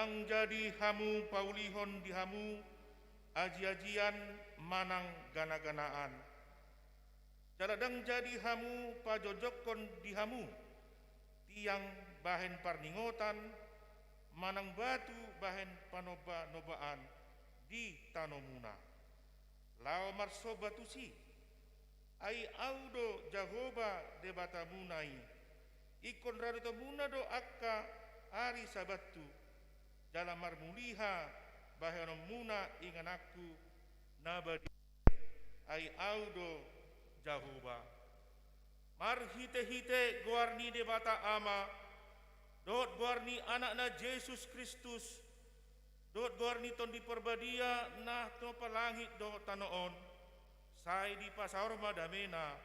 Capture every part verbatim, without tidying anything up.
Ndang jadi hamu paulihon di hamu ajiajian manang ganaganaan. Jala ndang jadi hamu pajojokkon di hamu tiang bahen parningotan, manang batu bahen panomba-nombaan di tanomuna. Laho marsomba tusi. Ai Ahu do Jahowa Debatamuna i. Ingkon radotonmuna do angka ari Sabathu, jala marmuliha bahenonmuna ingananku na badia. Ai Ahu do Jahowa. Marhitehite goar ni Debata Ama, dohot goar ni Anakna Jesus Kristus, dohot goar ni Tondi Parbadia na hinaholongan langit dohot tano on, sai dipasaor ma damena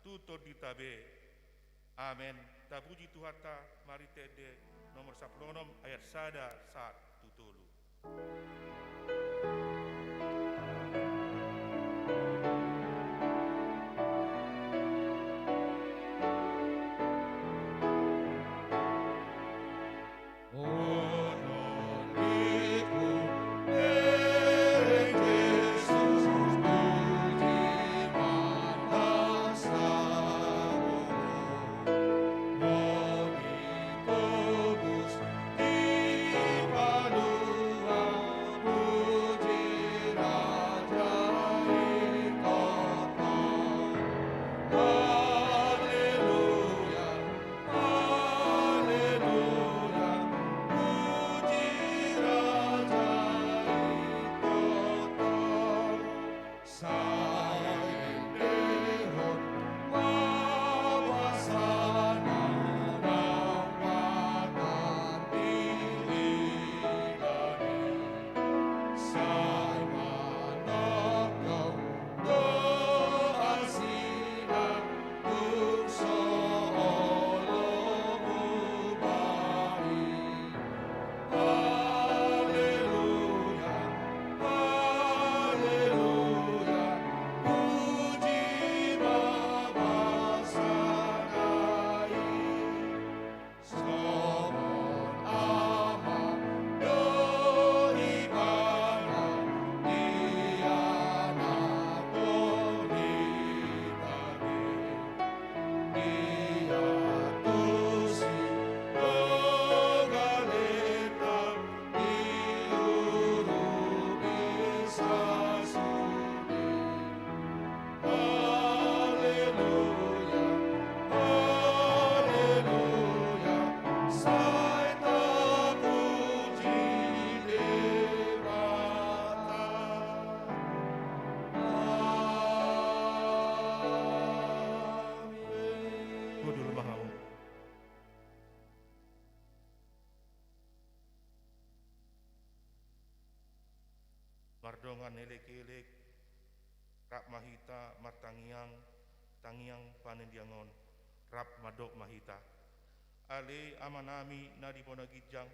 tu tondinta be. Amen. Tapuji Tuhanta marhite ende nomor sampulu onom ayat sada sahat tu tolu. Haleluya, haleluya, sai tapuji Debata. Amen. Hundul ma hamu. Mardongan elekelek, rap ma hita martangiang, tangiang panandaon, rap mandok ma hita. Ale Amanami na di bona ginjang,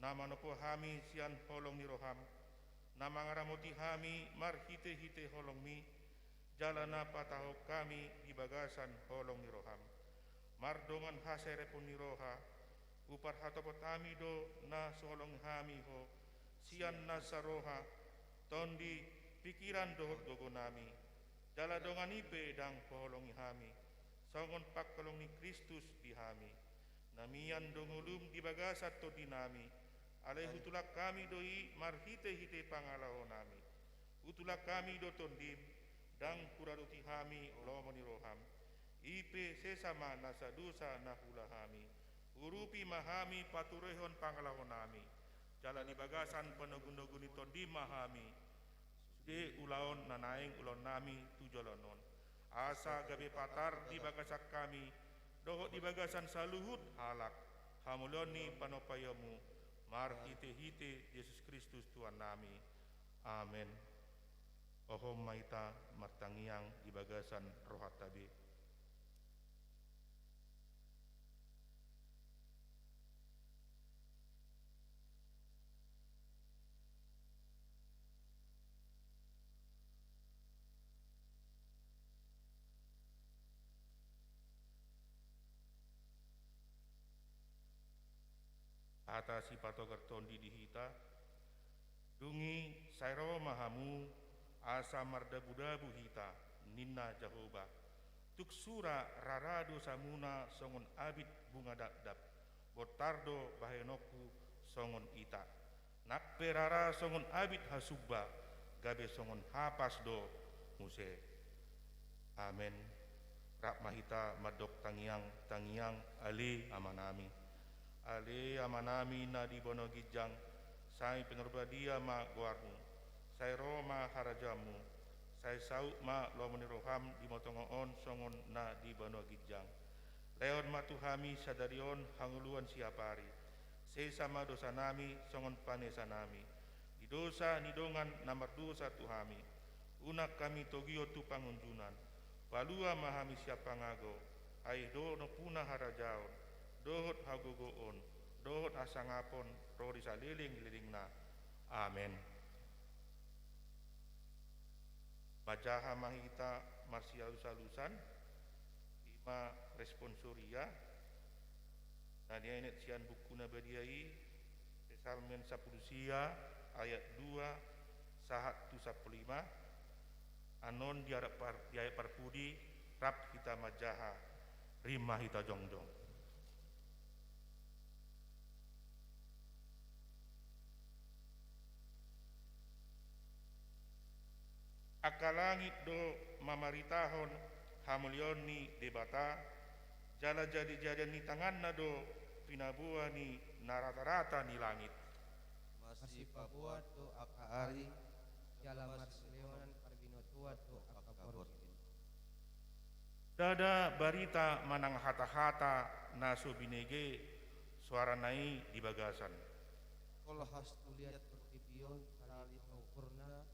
na manompo hami sian holong ni roham, na mangaramoti hami marhitehite holongmi, jala na patahon hami di bagasan holong ni roham. Mardongan haserepon ni roha, huparhatopot hami do na so holongi hami ho, sian nasa roha, tondi, pikiran dohot gogonami. Jala dongan i pe ndang huholongi hami, songon pangholong ni Kristus di hami. Na mian do ngolum di bagasan tondinami, alai hutulak hami do i marhitehite pangalahonami. Hutulak hami do tondim, ndang huradoti hami lomo ni roham. I pe sesa ma nasa dosa na huula hami. Urupi ma hami paturehon pangalahonami. Jala di bagasan panogunogu ni tondim ma hami, sude ulaon na naeng ulaonnami tu joloan on. Asa gabe patar di bagasan hami, dohot di bagasan saluhut halak, hamuliaon ni panompaionmu, marhitehite Jesus Kristus Tuhannami. Amen. Hohom ma hita martangiang di bagasan rohanta be. Hata sipatogar tondi di hita. Dung i sai ro ma hamu, asa mardabudabu hita, ninna Jahowa. Tung sura rara dosamuna songon abit bunga dakdak, bontar do bahenonku songon ita. Nang pe rara songon abit hasumba, gabe songon hapas do muse. Amen. Rap ma hita mandok tangiang, tangiang. Ale Amanami. Ale Amanami na di banua ginjang, sai pinarbadia ma goarmu. Sai ro ma harajaonmu. Sai saut ma lomo ni roham di tonga on songon na di banua ginjang. Lehon ma tu hami sadari on hangoluan siapari. Sesa ma dosanami songon panesanami di dosa ni dongan na mardosa tu hami. Unang hami togihon tu pangunjunan. Palua ma hami sian pangago. Ai do nampuna harajaon, dohot hagogoon, dohot hasangapon, ro di salelenglelengna. Amen. Manjaha ma hita marsialusalusan, i ma responsoria, na nienet sian buku na badia i, Psalmen sampulu sia, ayat dua, sahat tu sampulu lima, annon di ayat par-, di ayat parpudi, rap hita manjaha, rap ma hita jongjong. Angka langit do mamaritahon hamuliaon ni Debata, jala jadijadian ni tanganna do pinaboa ni na ratarata ni langit. Masipaboa do angka ari, jala marsilehonan parbinotoan do angka borngin. Ndada barita manang hatahata na so binege soarana i di bagasan. Tolhas tu liat portibi on tali pangungkurna,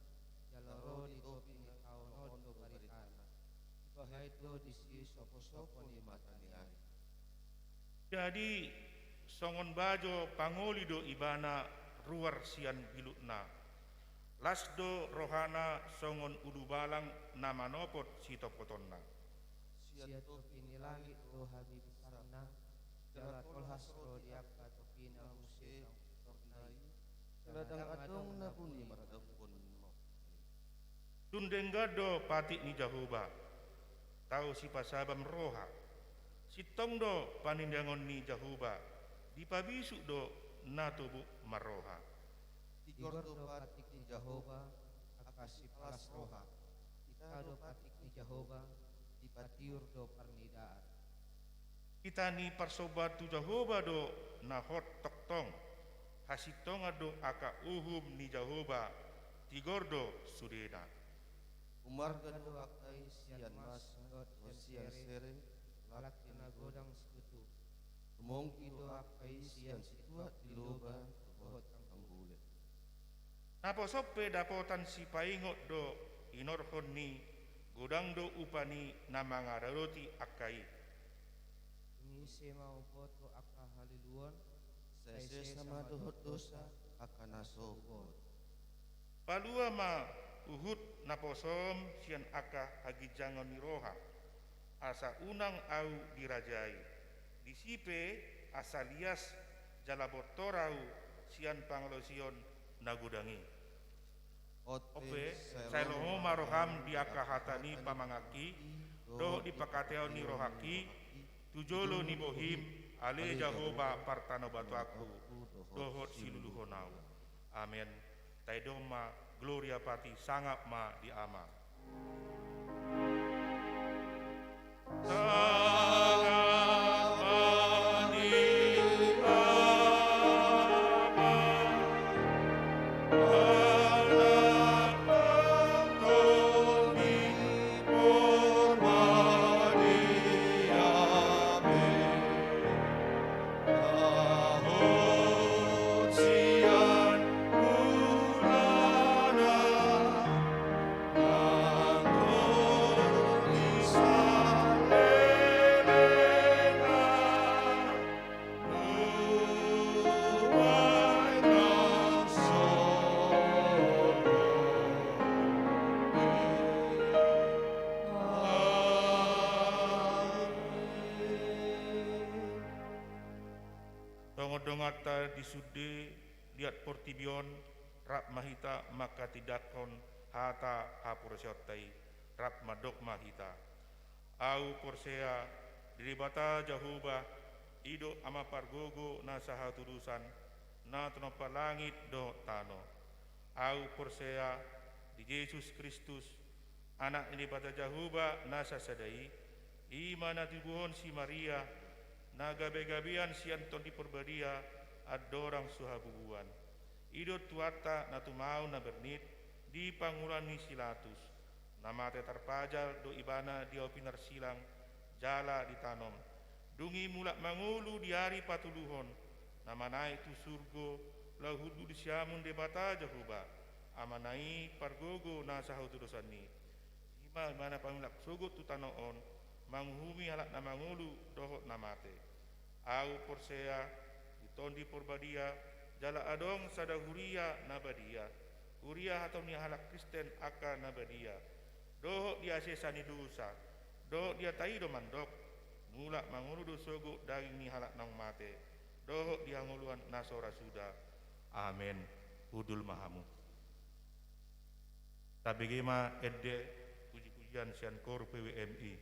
jala ro di topi ni taon on do baritana. Dibahen do disi soposopo ni mata ni ari. Jadi songon bajo pangoli do ibana ruar sian bilutna. Las do rohana songon ulubalang na manopot sitopotonna. Sian topi ni langit do habibisarna, jala tolhas ro di angka topina muse pangungkurna i, jala ndang adong na buni mardampon. Dung denggan do patik ni Jahowa, tau sipasabam roha. Sintong do panindangon ni Jahowa, dipabisuk do na tobu marroha. Tigor do patik ni Jahowa, angka sipalas roha. Ita do patik ni Jahowa, dipatiur do parnidaan. Hita ni parsombaon tu Jahowa do na hot tongtong. Hasintongan do angka uhum ni Jahowa, tigor do sudena. Umarga do angka i sian mas dohot sian sere, lalap na godang situtu. Tumongki do angka i sian situat di loba dohot angka bule. Naposo pe dapotan sipaingot do inorhon ni, godang do upa ni na mangaradoti angka i. Dung i ise ma umboto angka haliluon, sai sesa ma dohot dosa angka na so huboto. Palua ma huhut naposom sian angka haginjangon ni roha, asa unang ahu dirajai. Disi pe asa lias jala bontor ahu sian pangalaosion na godang i. On pe, sai lomo ma roham di angka hata ni pamanganki, dohot di pangkataion ni rohangki, tu jolo ni bohim, ale Jahowa partanobatoanku, dohot siluluhon ahu. Amen. Taida ma, Gloria Patri, sangap ma di Ama. Sangap ma di Ama, Anak dohot Tondi, Porbadia be. Dohot sian mulana nang Donganta di sude liat portibi on, rap ma hita manghatindanghon hata haporseaonta i, rap mandok ma hita. Ahu porsea di Debata Jahowa, i do Ama pargogo na sahatudosan, na tinompa langit dohot tano. Ahu porsea di Jesus Kristus, Anak ni Debata Jahowa na sasada i, i ma na tinoguhon si Maria, na gabegabean sian Tondi Parbadia, andorang so habubuan. I do Tuhanta na tumaon na bernit di pangula ni si Latus, na mate tarpajal do ibana di ahu pinarsilang, jala ditanom. Dung i mulak mangolu di ari patoluhon, na manaek tu surgo, laho hundul di siamun Debata Jahowa, Amana i pargogo na sahatudosan i. I ma ibana pamulak sogot tu tano on, manguhumi halak na mangolu dohot na mate. Ahu porsea di Tondi Parbadia, jala adong sada huria na badia, huria hatop ni halak Kristen angka na badia, dohot di hasesaan ni dosa, dohot di hata i do mandok, mulak mangolu do sogot daging ni halak naung mate, dohot di hangoluan na so ra suda. Amen. Hundul ma hamu. Tabege ma ende pujipujian sian Koor P W M I.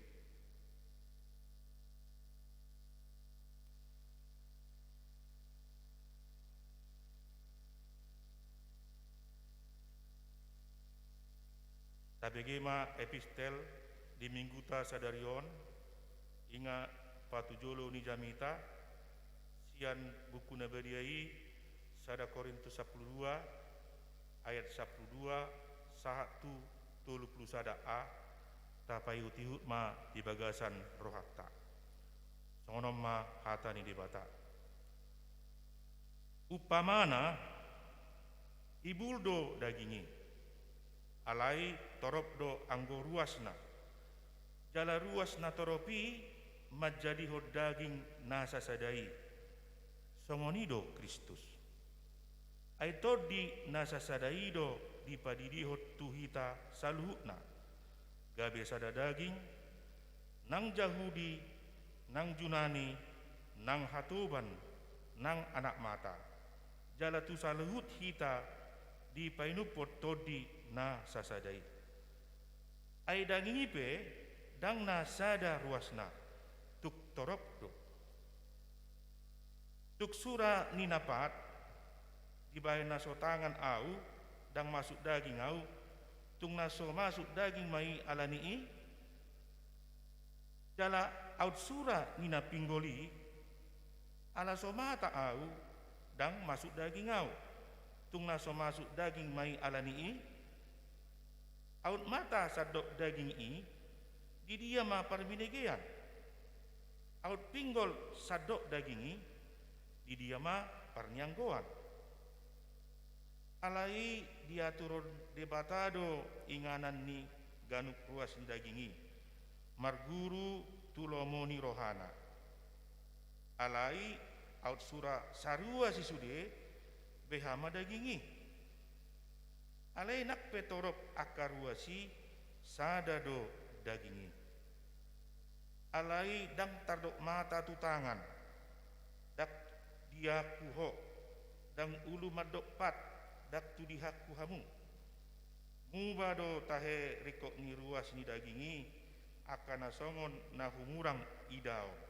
Tabege ma epistel di Mingguta sadari on, i ma patujolo ni jamita, sian buku na badia i, sada Korintus sampulu dua, ayat sampulu dua sahat tu tolu pulu sada a, tapaihutihut ma di bagasan rohanta. Songon on ma hata ni Debata. Umpamana, ibul do daging i, alai torop do anggo ruasna. Jala ruas na torop i manjadihon daging na sasada i. Songon i do Kristus. Ai Tondi na sasada i do dipadidihon tu hita saluhutna, gabe sada daging, nang Jahudi, nang Junani, nang hatoban, nang anak mata, jala tu saluhut hita dipainumhon Tondi na sasada i. Ai daging i pe ndang na sada ruasna, tung torop do. Tung sura ni na pat, dibahen na so tangan ahu, ndang masuk daging ahu, tung na so masuk daging ma i ala ni i? Jala aut sura ni na pinggol i, ala so mata ahu, ndang masuk daging ahu, tung na so masuk daging ma i ala ni i? Aut mata sandok daging i, di dia ma parbinegean? Aut pinggol sandok daging i, di dia ma parnianggoan? Alai diaturon Debata do inganan ni ganup ruas ni daging i, marguru tu lomo ni rohana. Alai aut sura saruas i sude, beha ma daging i? Alai nang pe torop angka ruas i, sada do daging i. Alai ndang tardok mata tu tangan, ndang diangku ho, ndang ulu mandok pat, ndang tudihangku hamu. Muba do tahe ringkot ni ruas ni daging i, angka na songon na humurang idaon.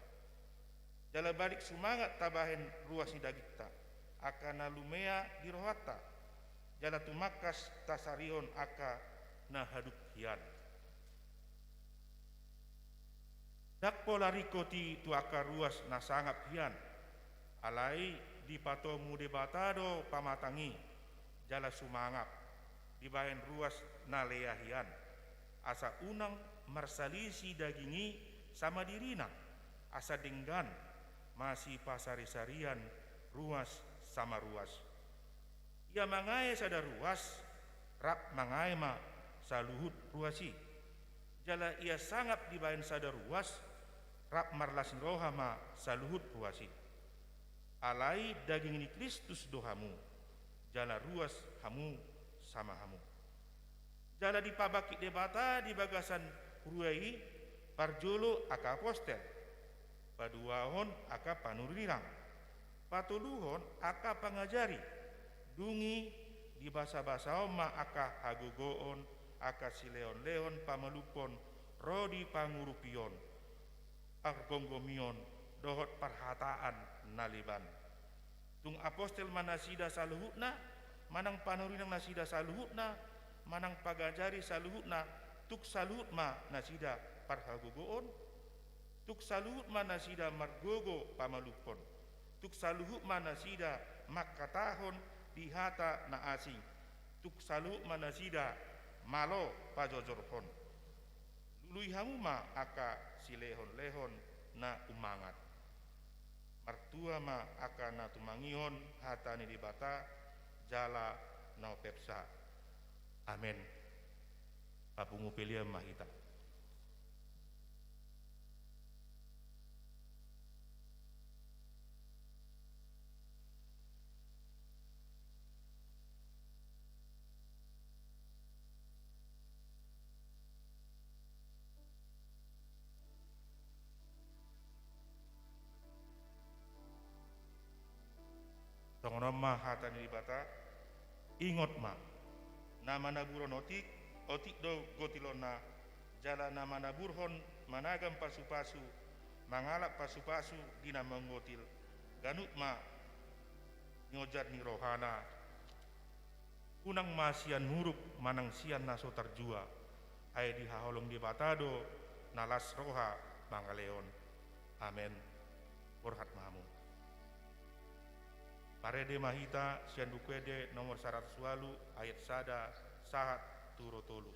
Jala balik sumangat tabahen ruas ni dagingta, angka na lumea di rohanta, jala tumangkas tasarihon angka na hadungkian. Ndang pola ringkot i tu angka ruas na sangap hian, alai dipatomu Debata do pamatang i, jala sumangap, dibahen ruas na lea hian, asa unang marsalisi daging i sama dirina, asa denggan masipasarisarian ruas sama ruas. Ia mangae sada ruas, rap mangae ma saluhut ruas i. Jala ia sangap dibahen sada ruas, rap marlas ni roha ma saluhut ruas i. Alai daging ni Kristus do hamu, jala ruas hamu sama hamu. Jala dipabangkit Debata di bagasan rua i, parjolo angka apostel, paduahon angka panurirang, Patoluhon angka pangajari, dung i dibasabasahon ma angka hagogoon, angka silehonlehon pamalumhon ro di pangurupion, pargomgomion dohot parhataan na leban. Tung apostel ma nasida saluhutna, manang panurirang nasida saluhutna, manang pangajari saluhutna, tung saluhut ma nasida parhagogoon, tung saluhut ma nasida margogo pamalumhon, tung saluhut ma nasida mangkatahon di hata na asing, tung saluhut ma nasida malo pajojorhon. Lului hamu ma angka silehonlehon na ummangat. Martua ma angka na tumangihon hata ni Debata jala na umpeopsa. Amen. Papungu pelean ma hita. Songon on ma hata ni Debata. Ingot ma, na manaburhon otik, otik do gotilonna, jala na manaburhon managam pasupasu, mangalap pasupasu di na manggotil, ganup ma niojar ni rohana. Unang ma sian nuruk manang sian na so tarjua, ai dihaholongi Debata do na las roha mangalehon. Amen. Borhat ma hamu. Marende ma hita sian Buku Ende nomor saratus ualu, ayat sada sahat tu ro tolu.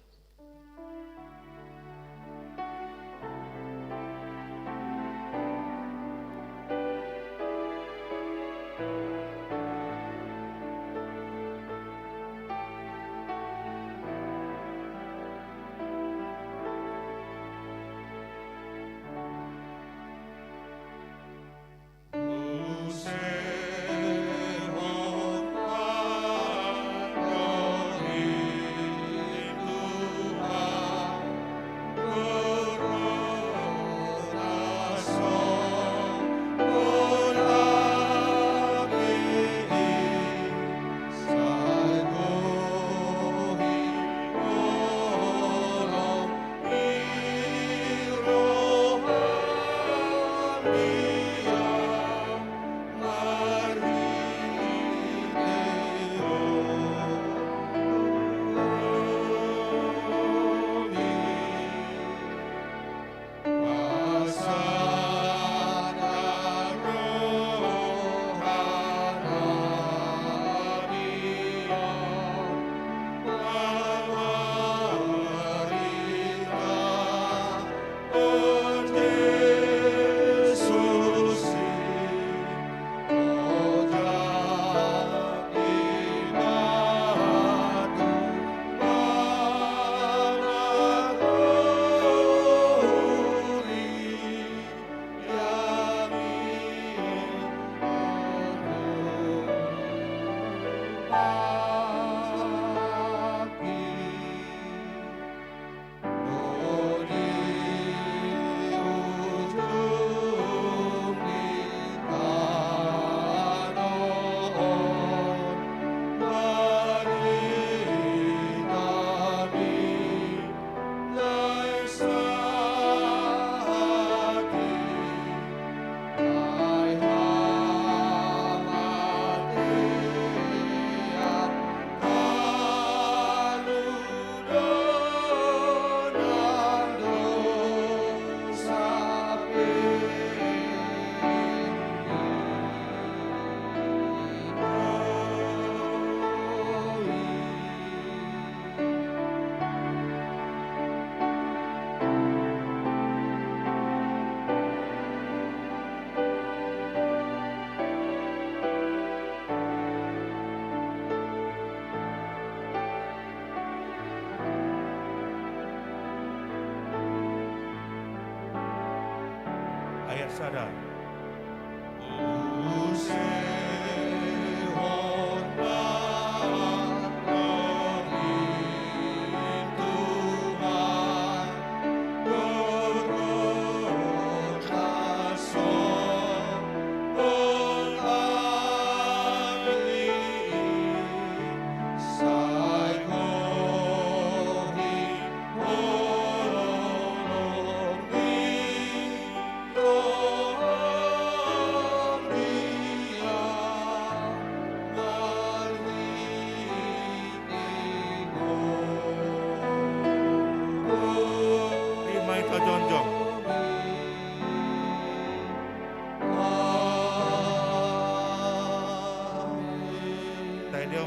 Ayat sada.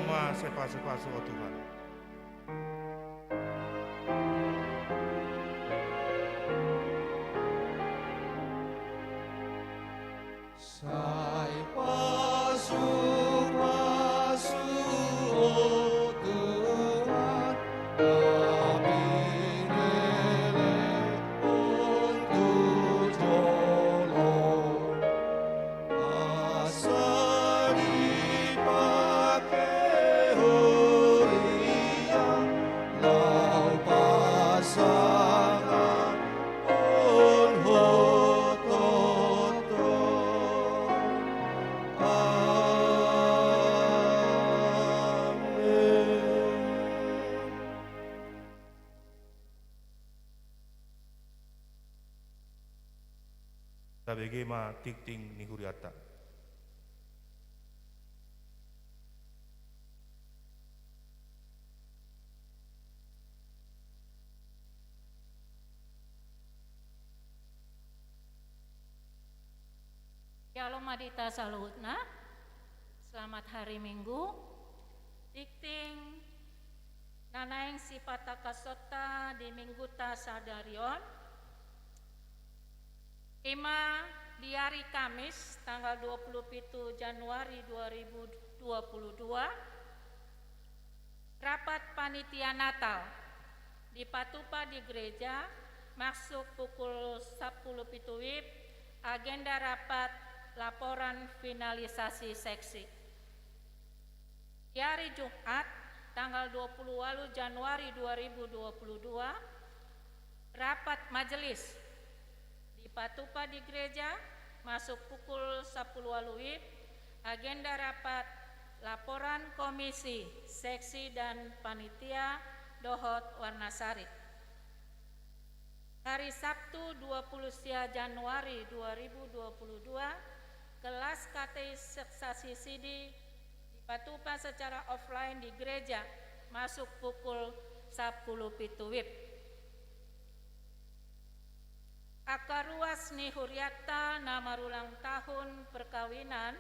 Semua, sepa-sepa so Tuhan. Sai pasu-pasu, o Tuhan, na pinelehon tu jolo. Asa dipake Ho ia laho pasangapon Ho tongtong. Amen. Tabege ma tingting ni hurianta. Jalo ma di hita saluhutna. Selamat hari Minggu. Tingting na naeng sipatangkashonta di Mingguta sadari on, i ma di ari Kamis tanggal dua puluh pitu Januari dua ribu dua puluh dua, rapat panitia Natal dipatupa di gereja masuk pukul sampulu pitu WIB, agenda rapat laporan finalisasi seksi. Di ari Jumat tanggal dua puluh ualu Januari dua ribu dua puluh dua, rapat majelis dipatupa di gereja masuk pukul sampulu ualu WIB, agenda rapat laporan komisi, seksi dan panitia dohot warnasari. Hari Sabtu dua puluh sia Januari dua ribu dua puluh dua, kelas katekisasi sidi dipatupa secara offline di gereja masuk pukul sampulu pitu WIB. Angka ruas ni hurianta na marulang tahun perkawinan,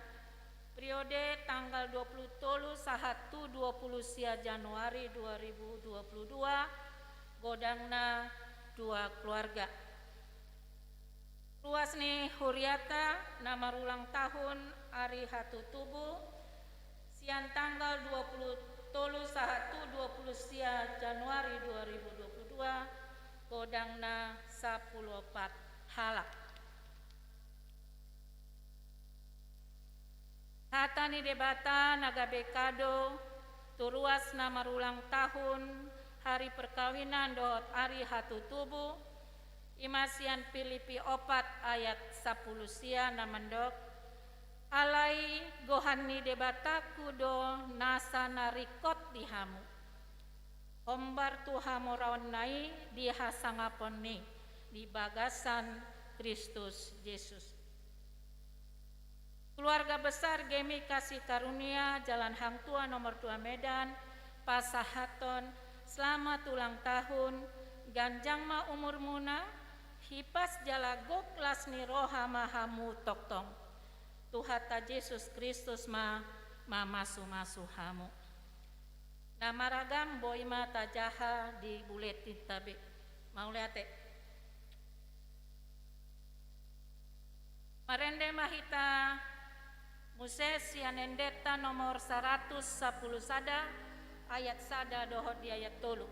periode tanggal dua puluh tolu sahat tu dua puluh sia Januari dua ribu dua puluh dua, godangna dua keluarga. Ruas ni hurianta na marulang tahun ari hatutubu, sian tanggal dua puluh tolu sahat tu dua puluh sia Januari dua ribu dua puluh dua, godangna sampulu opat halak. Hata ni Debata na gabe kado tu ruas na marulang tahun, hari perkawinan dohot ari hatutubu, i ma sian Pilipi opat ayat sampulu sia na mandok: Alai gohan ni Debatangku do nasa na ringkot di hamu, hombar tu hamoraonna i di hasangapon ni di bagasan Kristus Jesus. Keluarga besar GMI Kasih Karunia Jalan Hang Tuah nomor dua Medan pasahathon selamat ulang tahun, ganjang ma umurmuna, hipas jala gok las ni roha ma hamu tongtong. Tuhanta Jesus Kristus ma mamasumasu hamu. Na maragam boi ma tajaha di buletinta be. Mauliate. Marende ma hita muse sian endenta nomor saratus sampulu sada, ayat sada dohot di ayat tolu.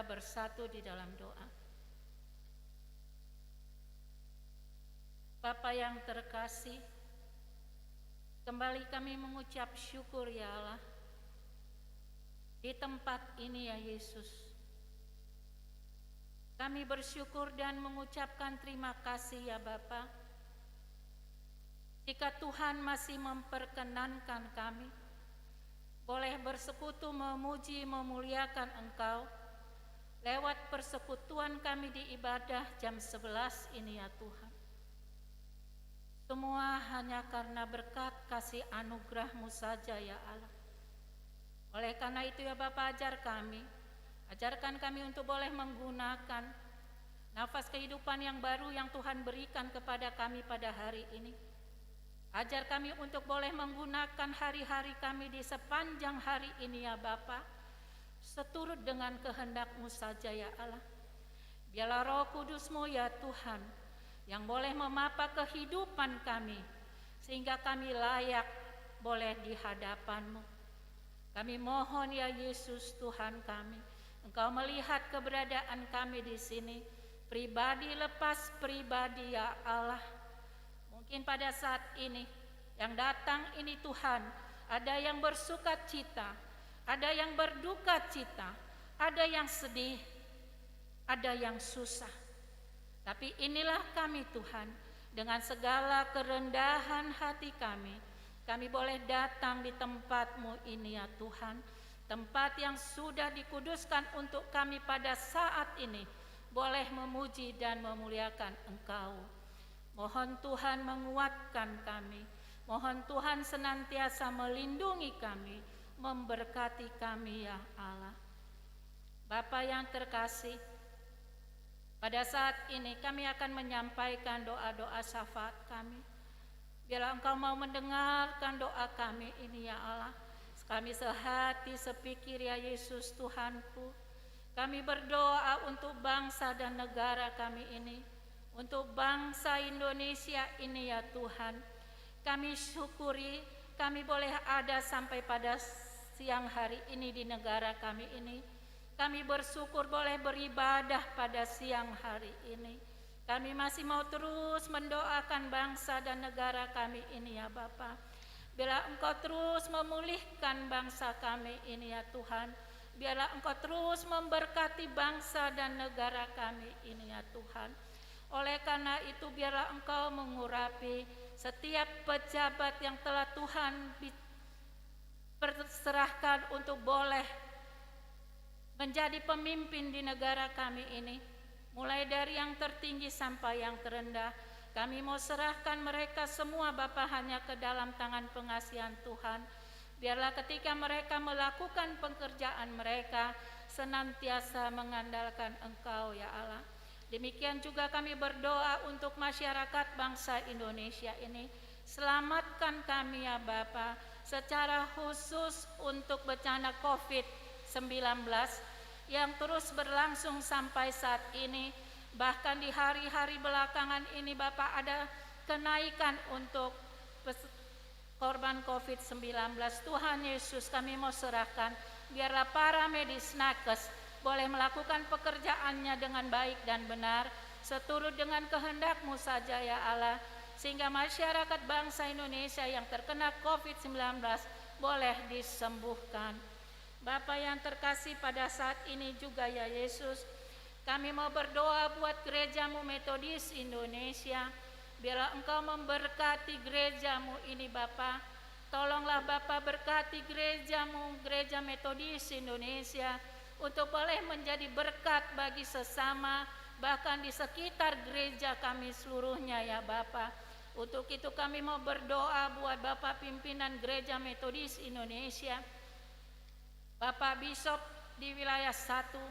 Bersatu di dalam doa. Bapa yang terkasih, kembali kami mengucap syukur, ya Allah, di tempat ini, ya Yesus. Kami bersyukur dan mengucapkan terima kasih, ya Bapa, jika Tuhan masih memperkenankan kami boleh bersekutu, memuji, memuliakan Engkau lewat persekutuan kami di ibadah jam sebelas ini, ya Tuhan. Semua hanya karena berkat kasih anugerah-Mu saja, ya Allah. Oleh karena itu, ya Bapa, ajar kami, ajarkan kami untuk boleh menggunakan nafas kehidupan yang baru yang Tuhan berikan kepada kami pada hari ini. Ajar kami untuk boleh menggunakan hari-hari kami di sepanjang hari ini, ya Bapa, seturut dengan kehendak-Mu saja, ya Allah. Biarlah Roh Kudus-Mu, ya Tuhan, yang boleh memapa kehidupan kami, sehingga kami layak boleh di hadapan-Mu. Kami mohon, ya Yesus, Tuhan kami, Engkau melihat keberadaan kami di sini, pribadi lepas pribadi, ya Allah. Mungkin pada saat ini, yang datang ini, Tuhan, ada yang bersukacita, ada yang berduka cita, ada yang sedih, ada yang susah. Tapi inilah kami, Tuhan, dengan segala kerendahan hati kami, kami boleh datang di tempat-Mu ini, ya Tuhan, tempat yang sudah dikuduskan untuk kami pada saat ini, boleh memuji dan memuliakan Engkau. Mohon Tuhan menguatkan kami. Mohon Tuhan senantiasa melindungi kami, memberkati kami, ya Allah. Bapa yang terkasih, pada saat ini kami akan menyampaikan doa-doa syafaat kami. Biarlah Engkau mau mendengarkan doa kami ini, ya Allah. Kami sehati, sepikir, ya Yesus, Tuhanku. Kami berdoa untuk bangsa dan negara kami ini, untuk bangsa Indonesia ini, ya Tuhan. Kami syukuri, kami boleh ada sampai pada siang hari ini di negara kami ini. Kami bersyukur boleh beribadah pada siang hari ini. Kami masih mau terus mendoakan bangsa dan negara kami ini, ya Bapa. Biarlah Engkau terus memulihkan bangsa kami ini, ya Tuhan. Biarlah Engkau terus memberkati bangsa dan negara kami ini, ya Tuhan. Oleh karena itu, biarlah Engkau mengurapi setiap pejabat yang telah Tuhan bi-, perserahkan untuk boleh menjadi pemimpin di negara kami ini, mulai dari yang tertinggi sampai yang terendah. Kami mau serahkan mereka semua, Bapa, hanya ke dalam tangan pengasihan Tuhan. Biarlah ketika mereka melakukan pekerjaan mereka, senantiasa mengandalkan Engkau, ya Allah. Demikian juga kami berdoa untuk masyarakat bangsa Indonesia ini. Selamatkan kami, ya Bapa, secara khusus untuk bencana covid sembilan belas yang terus berlangsung sampai saat ini. Bahkan di hari-hari belakangan ini, Bapa, ada kenaikan untuk pes-, korban covid sembilan belas. Tuhan Yesus, kami mau serahkan, biarlah para medis nakes boleh melakukan pekerjaannya dengan baik dan benar, seturut dengan kehendak-Mu saja, ya Allah, sehingga masyarakat bangsa Indonesia yang terkena covid sembilan belas boleh disembuhkan. Bapa yang terkasih, pada saat ini juga, ya Yesus, kami mau berdoa buat gereja-Mu Metodis Indonesia. Biarlah Engkau memberkati gereja-Mu ini, Bapa. Tolonglah Bapa berkati gereja-Mu, Gereja Metodis Indonesia, untuk boleh menjadi berkat bagi sesama, bahkan di sekitar gereja kami seluruhnya, ya Bapa. Untuk itu kami mau berdoa buat Bapa pimpinan Gereja Metodis Indonesia, Bapak Bisop di wilayah satu,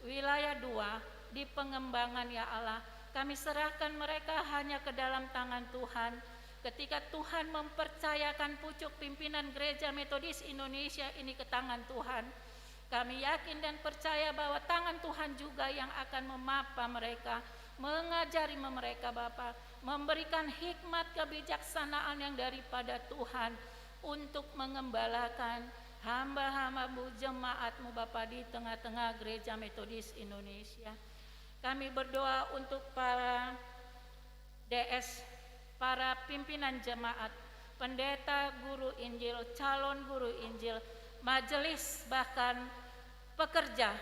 wilayah dua, di Pengembangan, ya Allah. Kami serahkan mereka hanya ke dalam tangan Tuhan. Ketika Tuhan mempercayakan pucuk pimpinan Gereja Metodis Indonesia ini ke tangan Tuhan, kami yakin dan percaya bahwa tangan Tuhan juga yang akan memapa mereka, mengajari mereka, Bapa, memberikan hikmat kebijaksanaan yang daripada Tuhan untuk mengembalakan hamba-hambamu, jemaatmu Bapa di tengah-tengah Gereja Metodis Indonesia. Kami berdoa untuk para D S, para pimpinan jemaat, pendeta, guru Injil, calon guru Injil, majelis, bahkan pekerja,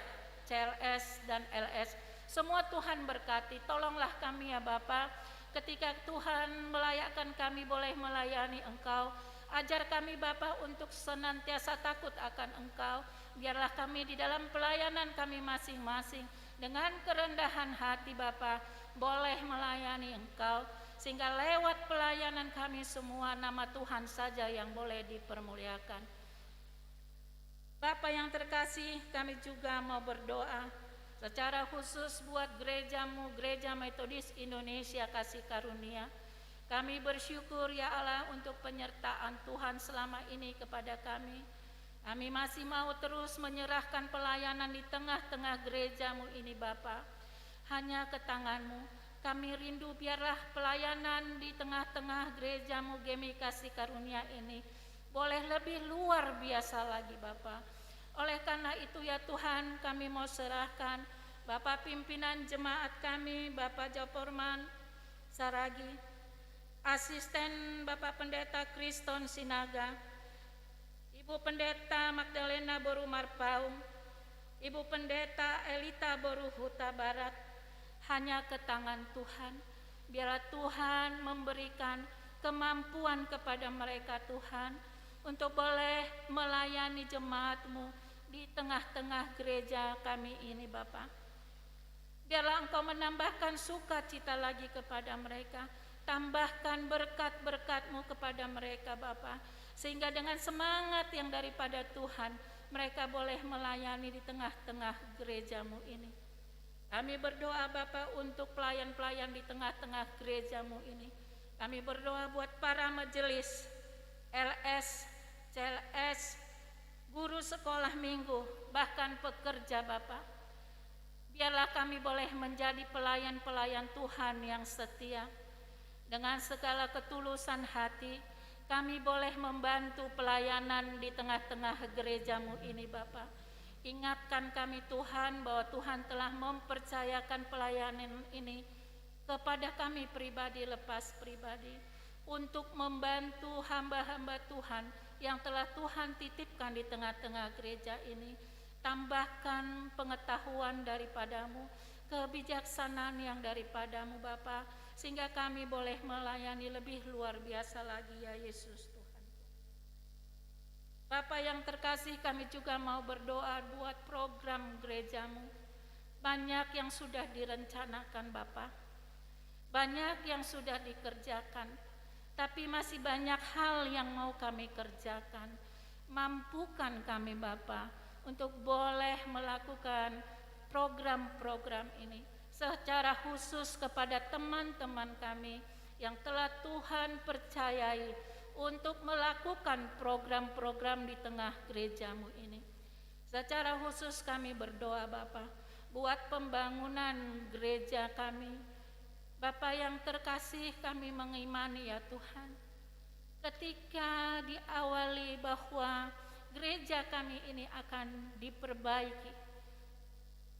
C L S dan L S. Semua Tuhan berkati, tolonglah kami ya Bapa, ketika Tuhan melayakkan kami boleh melayani Engkau, ajar kami Bapa untuk senantiasa takut akan Engkau. Biarlah kami di dalam pelayanan kami masing-masing dengan kerendahan hati Bapa boleh melayani Engkau, sehingga lewat pelayanan kami semua nama Tuhan saja yang boleh dipermuliakan. Bapa yang terkasih, kami juga mau berdoa secara khusus buat gerejamu, Gereja Metodis Indonesia Kasih Karunia. Kami bersyukur ya Allah untuk penyertaan Tuhan selama ini kepada kami. Kami masih mau terus menyerahkan pelayanan di tengah-tengah gerejamu ini Bapa. Hanya ke tanganmu. Kami rindu biarlah pelayanan di tengah-tengah gerejamu G M I Kasih Karunia ini boleh lebih luar biasa lagi Bapa. Oleh karena itu ya Tuhan, kami mau serahkan Bapak pimpinan jemaat kami, Bapak Japorman Saragi, asisten Bapak Pendeta Kriston Sinaga, Ibu Pendeta Magdalena boru Marpaung, Ibu Pendeta Elita boru Huta Barat, hanya ke tangan Tuhan. Biarlah Tuhan memberikan kemampuan kepada mereka Tuhan untuk boleh melayani jemaatmu di tengah-tengah gereja kami ini Bapa. Biarlah Engkau menambahkan sukacita lagi kepada mereka. Tambahkan berkat-berkat-Mu kepada mereka Bapa, sehingga dengan semangat yang daripada Tuhan, mereka boleh melayani di tengah-tengah gereja-Mu ini. Kami berdoa Bapa untuk pelayan-pelayan di tengah-tengah gereja-Mu ini. Kami berdoa buat para majelis, L S, C L S, guru sekolah minggu, bahkan pekerja Bapa. Biarlah kami boleh menjadi pelayan-pelayan Tuhan yang setia. Dengan segala ketulusan hati, kami boleh membantu pelayanan di tengah-tengah gereja-Mu ini Bapa. Ingatkan kami Tuhan bahwa Tuhan telah mempercayakan pelayanan ini kepada kami pribadi lepas pribadi untuk membantu hamba-hamba Tuhan yang telah Tuhan titipkan di tengah-tengah gereja ini. Tambahkan pengetahuan daripada-Mu, kebijaksanaan yang daripada-Mu Bapa, sehingga kami boleh melayani lebih luar biasa lagi ya Yesus Tuhan. Bapa yang terkasih, kami juga mau berdoa buat program gereja-Mu. Banyak yang sudah direncanakan Bapa. Banyak yang sudah dikerjakan. Tapi masih banyak hal yang mau kami kerjakan. Mampukan kami Bapa untuk boleh melakukan program-program ini. Secara khusus kepada teman-teman kami yang telah Tuhan percayai untuk melakukan program-program di tengah gereja-Mu ini. Secara khusus kami berdoa Bapa, buat pembangunan gereja kami. Bapa yang terkasih, kami mengimani ya Tuhan, ketika diawali bahwa gereja kami ini akan diperbaiki,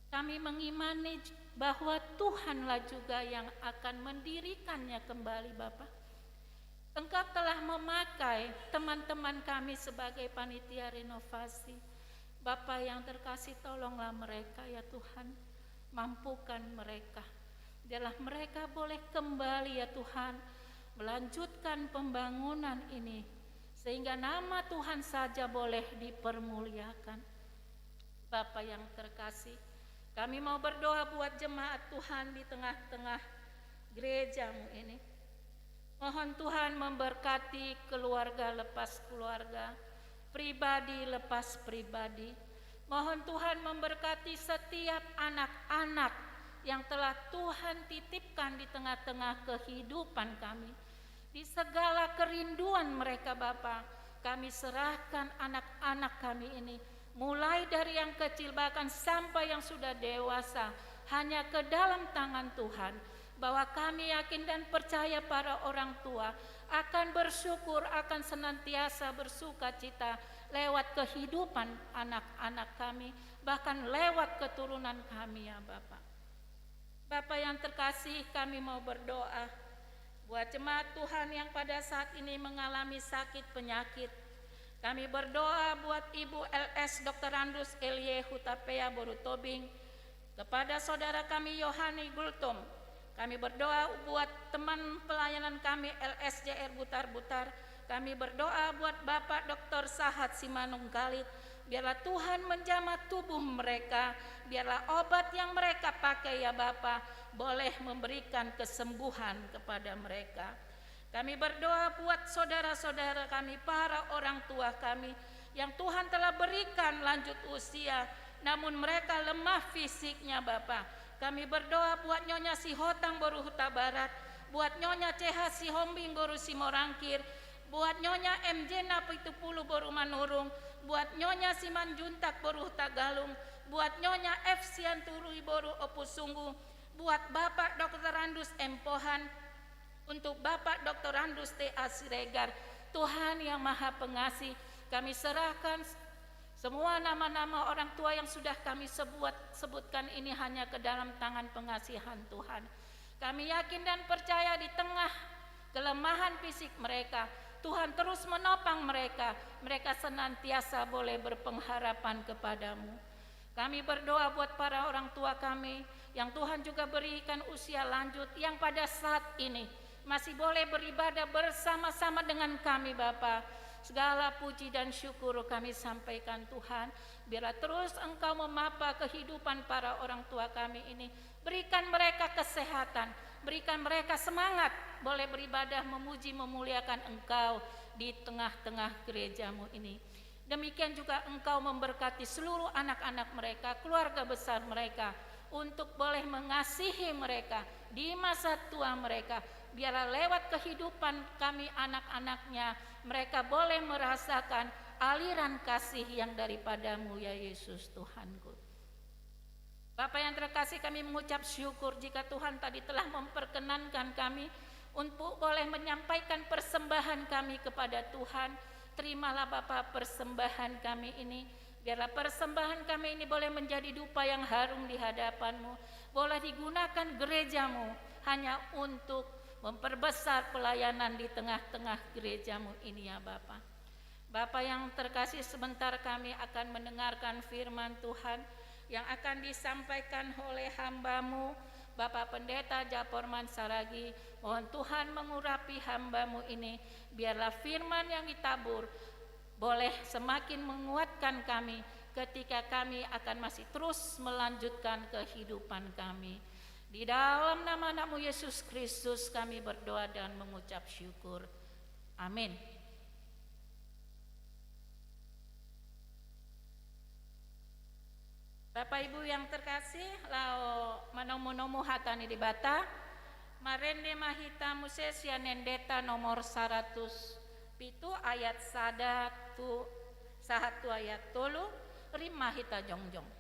kami mengimani j-, bahwa Tuhanlah juga yang akan mendirikannya kembali, Bapa. Engkau telah memakai teman-teman kami sebagai panitia renovasi. Bapa yang terkasih, tolonglah mereka, ya Tuhan. Mampukan mereka. Biarlah mereka boleh kembali, ya Tuhan, melanjutkan pembangunan ini, sehingga nama Tuhan saja boleh dipermuliakan. Bapa yang terkasih, kami mau berdoa buat jemaat Tuhan di tengah-tengah gereja-Mu ini. Mohon Tuhan memberkati keluarga lepas keluarga, pribadi lepas pribadi. Mohon Tuhan memberkati setiap anak-anak yang telah Tuhan titipkan di tengah-tengah kehidupan kami. Di segala kerinduan mereka, Bapa, kami serahkan anak-anak kami ini, mulai dari yang kecil bahkan sampai yang sudah dewasa, hanya ke dalam tangan Tuhan. bahwa kami yakin dan percaya para orang tua akan bersyukur, akan senantiasa bersukacita lewat kehidupan anak-anak kami, bahkan lewat keturunan kami, ya Bapa. Bapa yang terkasih, kami mau berdoa buat jemaat Tuhan yang pada saat ini mengalami sakit penyakit. Kami berdoa buat Ibu L S Doktorandus Elie Hutapea boru Tobing, kepada saudara kami Yohani Gultom. Kami berdoa buat teman pelayanan kami L S J R Butar-Butar. Kami berdoa buat Bapak Doktor Sahat Simanungkalit. Biarlah Tuhan menjamah tubuh mereka. Biarlah obat yang mereka pakai, ya Bapa, boleh memberikan kesembuhan kepada mereka. Kami berdoa buat saudara-saudara kami, para orang tua kami, yang Tuhan telah berikan lanjut usia, namun mereka lemah fisiknya, Bapa. Kami berdoa buat Nyonya Sihotang boru Hutabarat, buat Nyonya C H Sihombing boru Simorangkir, buat Nyonya M J Napitupulu boru Manurung, buat Nyonya Simanjuntak boru Hutagalung, buat Nyonya F Sianturi boru Ompusunggu, buat Bapak Doktorandus M Pohan, untuk Bapak Doktorandus T A Siregar, Tuhan yang Maha Pengasih, kami serahkan s-, semua nama-nama orang tua yang sudah kami sebut, sebutkan ini hanya ke dalam tangan pengasihan Tuhan. Kami yakin dan percaya di tengah kelemahan fisik mereka, Tuhan terus menopang mereka, mereka senantiasa boleh berpengharapan kepada-Mu. Kami berdoa buat para orang tua kami yang Tuhan juga berikan usia lanjut, yang pada saat ini masih boleh beribadah bersama-sama dengan kami, Bapa. Segala puji dan syukur kami sampaikan, Tuhan. Biarlah terus Engkau memapa kehidupan para orang tua kami ini. Berikan mereka kesehatan, berikan mereka semangat boleh beribadah, memuji, memuliakan Engkau di tengah-tengah gereja-Mu ini. Demikian juga Engkau memberkati seluruh anak-anak mereka, keluarga besar mereka, untuk boleh mengasihi mereka di masa tua mereka. Biarlah lewat kehidupan kami, anak-anaknya, mereka boleh merasakan aliran kasih yang daripada-Mu, ya Yesus Tuhanku. Bapa yang terkasih, kami mengucap syukur jika Tuhan tadi telah memperkenankan kami untuk boleh menyampaikan persembahan kami kepada Tuhan. Terimalah, Bapa, persembahan kami ini. Biarlah persembahan kami ini boleh menjadi dupa yang harum di hadapan-Mu. Boleh digunakan gereja-Mu hanya untuk memperbesar pelayanan di tengah-tengah gereja-Mu ini, ya Bapa. Bapa yang terkasih, sebentar kami akan mendengarkan firman Tuhan yang akan disampaikan oleh hamba-Mu, Bapak Pendeta Japorman Saragi. Mohon Tuhan mengurapi hamba-Mu ini, biarlah firman yang ditabur boleh semakin menguatkan kami ketika kami akan masih terus melanjutkan kehidupan kami. Di dalam nama Anak-Mu Yesus Kristus kami berdoa dan mengucap syukur. Amin. Bapak Ibu yang terkasih, laho manomu-nomu hata ni Debata, marende ma hita muse sian Endenta nomor saratus pitu ayat sada tu, sahat tu ayat tolu, rap ma hita jongjong.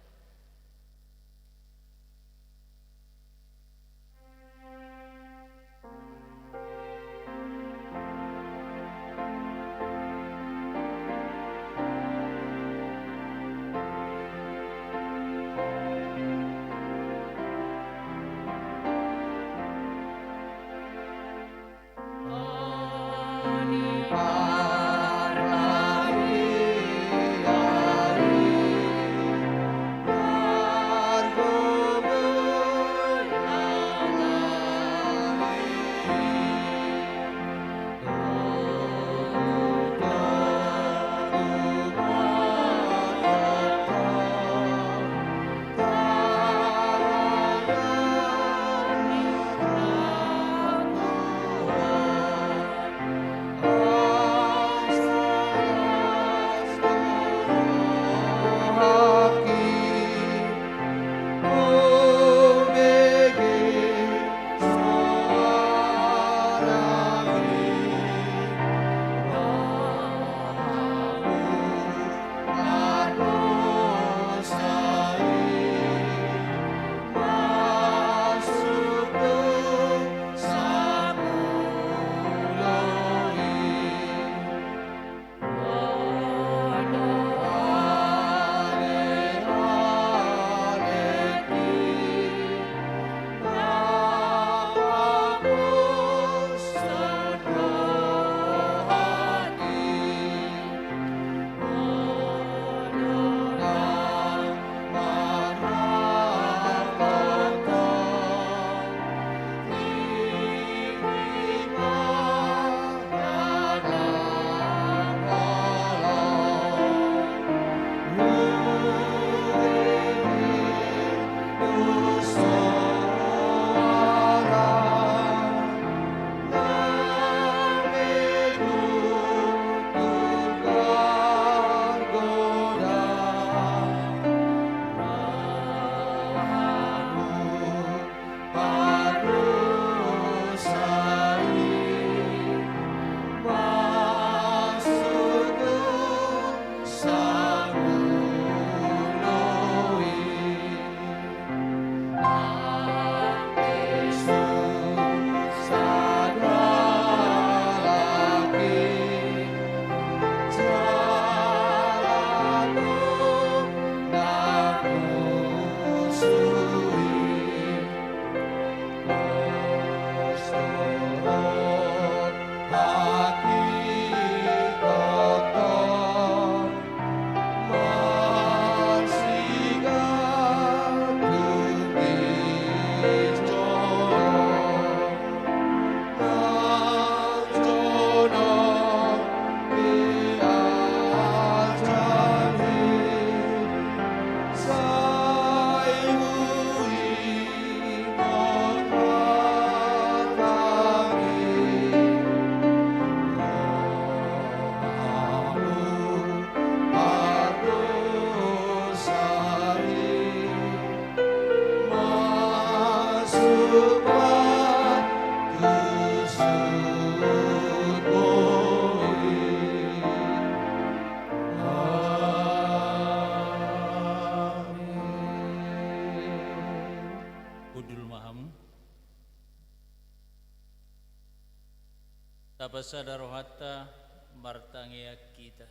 Tapasada rohanta, martangiang hita.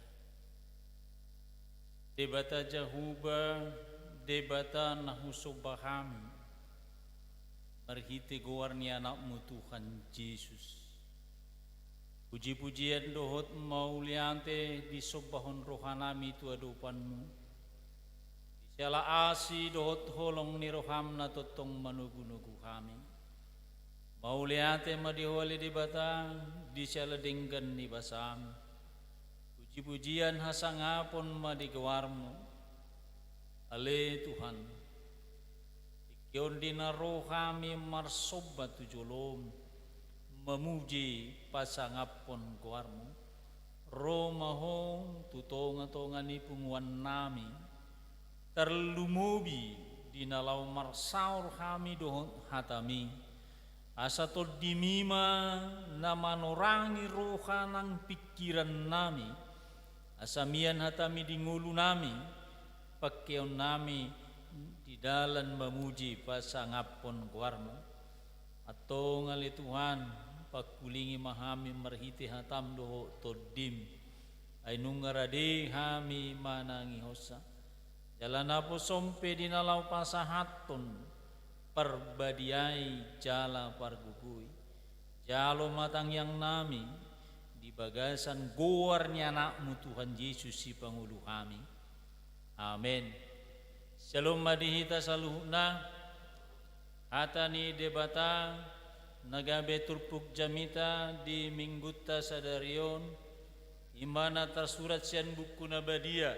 Debata Jahowa, Debata na husomba hami, marhite goar ni Anakmu Tuhan Jesus. Puji-pujian dohot mauliate disombahon rohanami tu adopanMu, di siala asi dohot holong ni rohaM na tongtong manogu-nogu hami. Mauliate ma di Ho ale Debata, di siala denggan ni basaM. Puji-pujian hasangapon ma di goarMu. Ale Tuhan, tingki on di na ro hami marsomba tu joloM, mamuji pasangaphon goarMu, ro ma Ho tu tonga-tonga ni punguannami, tarlumobi di na laho marsaor hami dohot hataMi, asa TondiMi ma na manorangi roha nang pingkirannami, asa mian hataMi di ngolunami, pangkeonnami di dalan mamuji pasangaphon goarMu. Antong ale Tuhan, pangkulingi ma hami marhite hataM dohot TondiM, ai nunga rade hami manangihonsa. Jala naposoM pe di na laho pasahathon parbadiai jala pargogoi. Jalo ma tangiangnami di bagasan goar ni Anakmu Tuhan Jesus Sipangolu hami. Amen. Syalom ma di hita saluhutna. Hata ni Debata na gabe turpuk jamita di Minggunta sadari on, i ma na tarsurat sian Buku na Badia,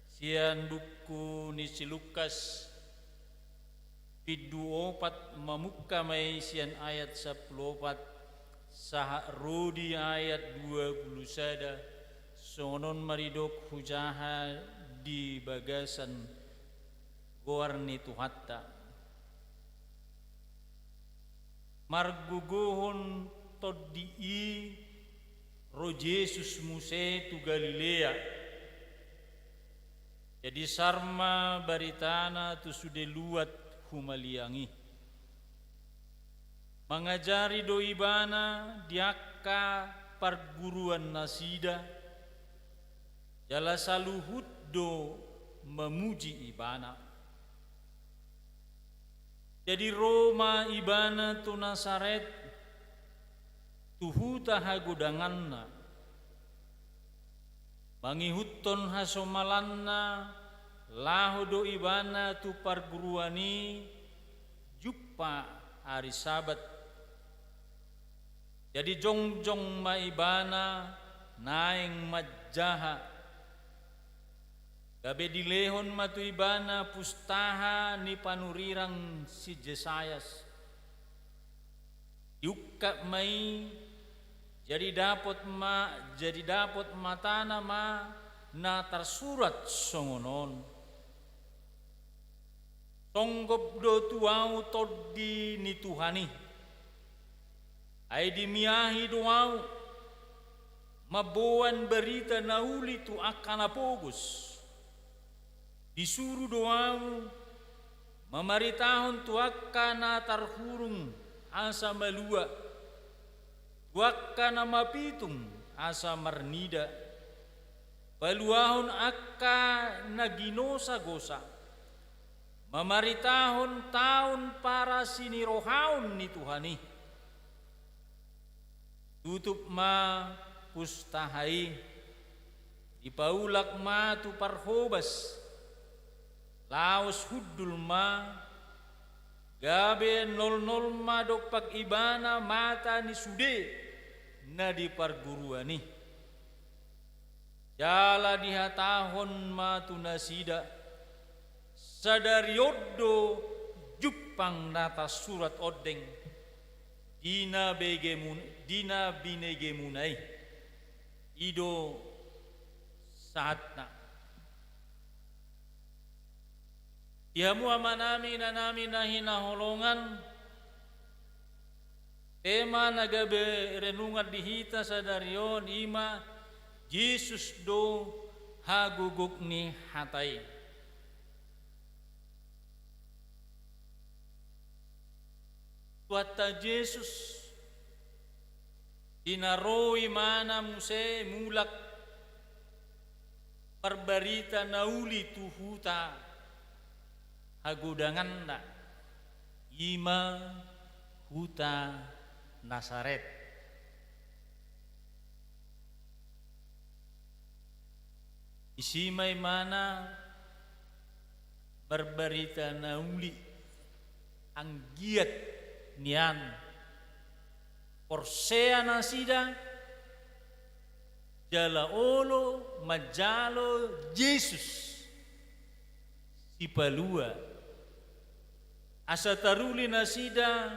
sian buku ni si Lukas, bindu opat, mamungka ma i sian ayat sampulu opat sahat ro di ayat dua pulu sada, songon on ma didok hujaha di bagasan goar ni Tuhanta. Margogohon tondi i ro Jesus muse tu Galilea. Jadi sar ma baritana tu sude luat humaliang i. Mangajari do Ibana di angka parguruannasida, jala saluhut do mamuji Ibana. Jadi ro ma Ibana tu Nasaret, tu huta hagodanganna. Mangihuthon hasomalanna, laho do Ibana tu parguruan i jumpa ari Sabat. Jadi jongjong ma Ibana naeng manjaha. Gabe dilehon ma tu Ibana pustaha ni panurirang si Jesayas. Diungkap ma i, jadi dapot ma, jadi dapot matana ma na tarsurat songon on. Songgop do tu ahu tondi ni Tuhan i. Ai dimiahi do ahu mamboan barita na uli tu angka na pogos. Disuru do ahu mamaritahon tu angka na tarhurung asa malua, tu angka na mapitung asa marnida, paluahon angka na ginosagosa, mamaritahon taon parasinirohaon ni Tuhan i. Tutup ma pustaha i, dipaulak ma tu parhobas, laos hundul ma, gabe nolnol ma dompak Ibana mata ni sude na di parguruan i. Jala dihatahon ma tu nasida, sadari on do jumpang na tarsurat ondeng di na begemuna, di na binegemuna i. I do sahatna. Di hamu amanami, inanami na hinaholongan, tema na gabe renungan di hita sadari on i ma Jesus do hagogok ni hata i. Tuhanta Jesus, Di na ro imana muse mulak marbarita na uli tu huta hagodanganna, i ma huta Nasaret. Disi ma imana marbarita na uli, anggiat nian porsea nasida jala olo manjalo Jesus Sipalua, asa taruli nasida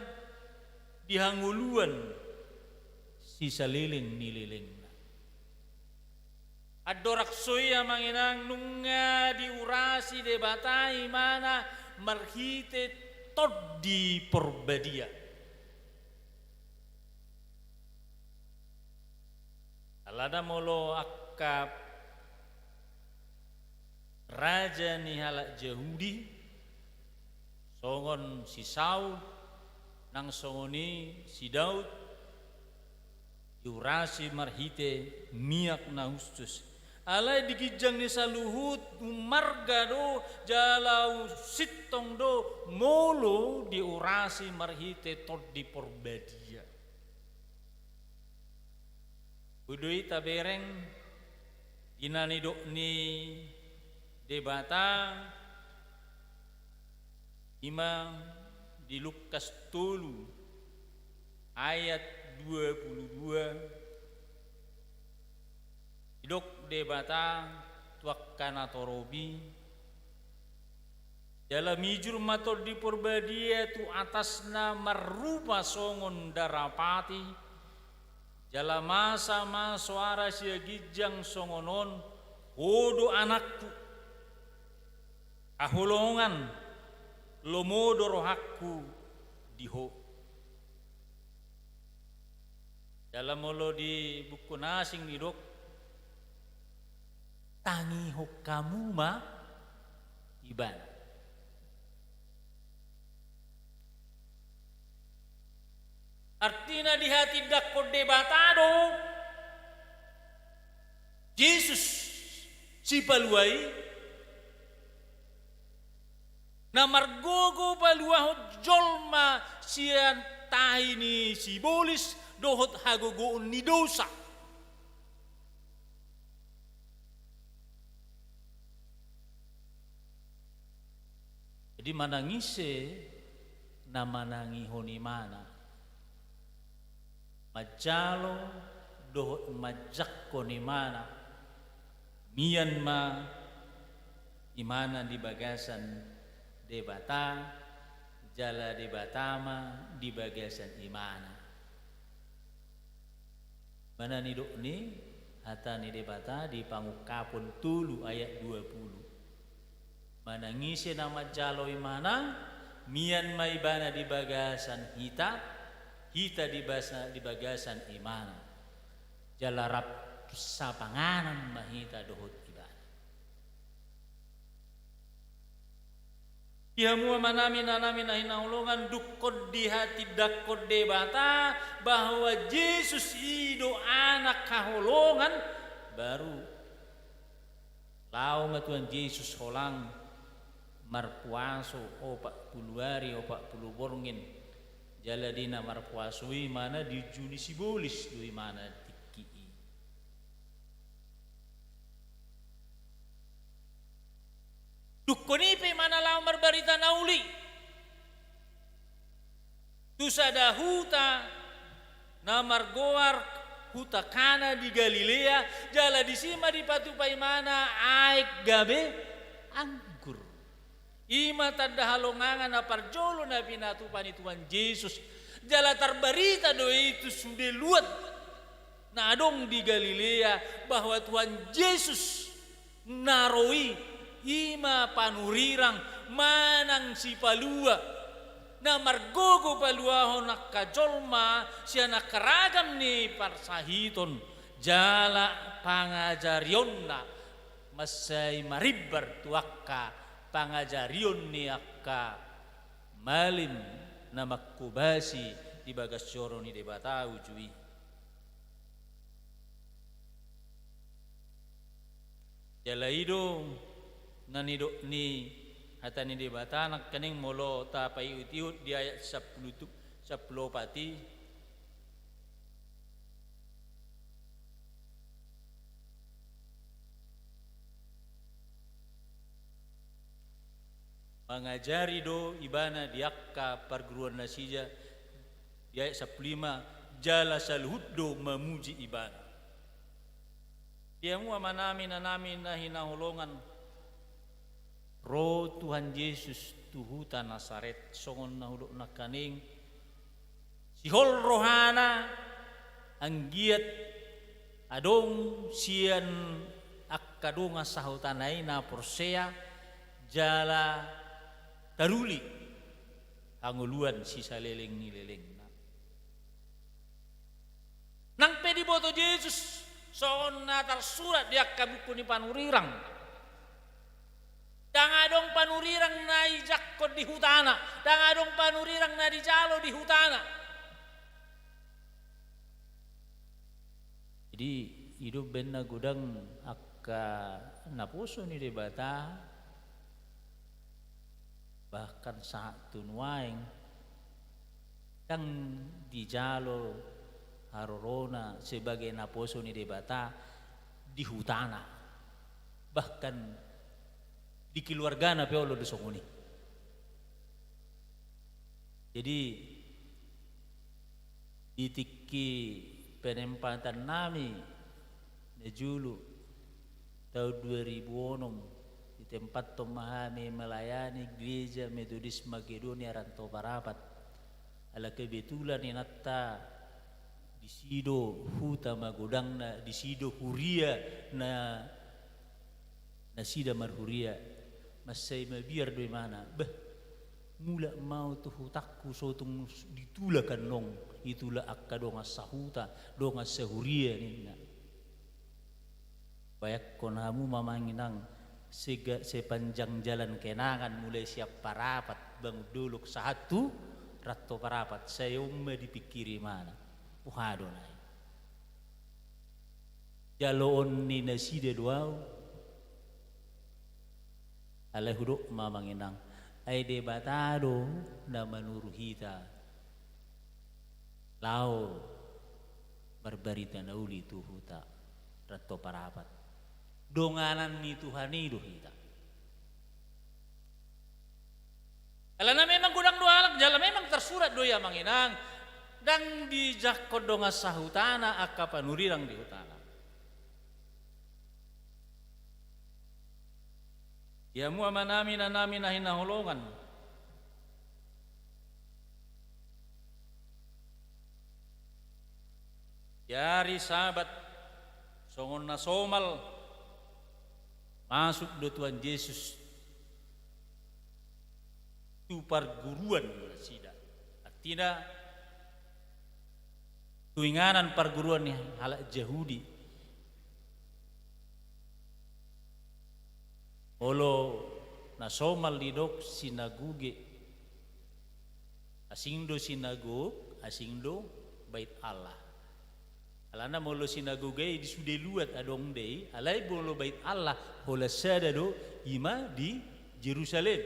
di hangoluan sisaleleng ni lelengna. Andorang so i, amang inang, nunga diurasi Debata imana marhite Tondi Porbadia. Alana molo angka raja ni halak Jahudi, songon si Saul, nang songon i si Daud, diurasi marhite miak na hushus. Alai di ginjang ni saluhut marga do jala sintong do molo diurasi marhite Tondi Porbadia. Boi do i tabereng di na nidok ni Debata, i ma di Lukas tolu ayat dua pulu dua, didok Debata tu angka natorop i, jala mijur ma Tondi Porbadia tu atasna marrupa songon darapati, jala masa ma soara sian ginjang songon on: Ho do Anakku haholongan, lomo do rohangku di Ho. Jala molo di buku na asing didok: Tangihon hamu ma Ibana. Artina dihatindangkon Debata do Jesus Sipalua i, na margogo paluahon jolma sian tahi ni sibolis dohot hagogoon ni dosa. Jadi manang ise na manangihon Ibana, manjalo dohot manjangkon Ibana, mian ma imana di bagasan Debata, jala Debata ma di bagasan imana. Mana nidok ni hata ni Debata di Pangungkapon tolu ayat dua pulu: Manang ise na manjalo Ibana, mian ma Ibana di bagasan hita, hita di basa-, di bagasan Ibana. Jala rap sapanganan ma hita dohot Ibana. Di hamu amanami, inanami na hinaholongan, dungkon dihatindangkon Debata bahwa Jesus i do Anak haholongan, baru laho ma Tuhan Jesus holang marpuaso opat pulu ari, opat pulu borngin. Jala di na marpuaso i, imana di unju ni sibolis do imana tingki i. Dungkon i pe imana laho marbarita na uli tu sada huta na margoar huta Kana di Galilea, jala disi ma dipatupa imana aek gabe anggur. I ma tanda halongangan na parjolo na pinatupa ni Tuhan Jesus. Jala tarbarita do i tu sude luat na adong di Galilea, bahwa Tuhan Jesus na ro i, i ma panurirang manang sipalua na margogo paluahon angka jolma sian angka ragam ni parsahiton, jala pangajarionna mansai marimbar tu angka pangajarion ni angka malim na manghobasi di bagas joro ni Debata uju i. Jala i do na nidok ni hata ni Debata nangkaning molo tapaihut-ihut di ayat sampulu tu-, sampulu opat i. Mangajari do ibana di angka parguruan nasida, di ayat sampulu lima, jala saluhut do mamuji ibana. Di hamu amanami, inanami na hinaholongan, ro Tuhan Jesus tu huta Nasaret, songon na hudok nangkaning, sihol rohana, anggiat adong sian angka dongan sahutana i na porsea, jala taruli hangoluan sisaleleng ni lelengna. Nang pe diboto Jesus, songon na tarsurat di angka buku ni panurirang. Ndang adong panurirang na dijangkon di hutana, ndang adong panurirang na dijalo di hutana. Jadi, i do umbahen na godang angka naposo ni Debata, bahkan sahat tu nuaeng, ndang dijalo harorona sebagai naposo ni Debata di hutana, bahkan di keluargana pe olo do songon i. Jadi, di tingki penempatannami na jolo, taon dua ribu onom, ditempathon ma hami melayani Gereja Metodis Makedonia Rantau Parapat. Ala kebetulan inanta disi do huta magodangna, disi do huria na, nasida marhuria. Mansai mabiar do imana, bah, mulak ma au tu hutangku, so tung ditulak annon, ditulak angka dongan sahuta, dongan sahuria ninna. Bayangkon hamu ma amang inang, sega-, sepanjang jalan kenangan mulai sian Parapat, Bangun Dolok sahat tu Rantau Parapat, sai on ma dipingkiri imana. Boha do na i? Jaloon ni nasida do au. Alai hudok ma amang inang, ai Debata do na manuru hita laho marbarita na uli tu huta Rantau Parapat. Donganan ni Tuhan i do hita. Alana memang godang do halak, jala memang tarsurat do i amang inang, ndang dijangkon dongan sahutana angka panurirang di hutana. Di hamu amanami, inanami na hinaholongan, di ari Sabat, songon na somal, masuk do Tuhan Jesus tu parguruan nasida. Artina, tu inganan parguruan ni halak Jahudi. Olo na somal didok sinagoge. Asing do sinagog, asing do Bait Allah. Alana molo sinagoga i di sude luat adong do i, alai molo Bait Allah, holan sada do, i ma di Jerusalem.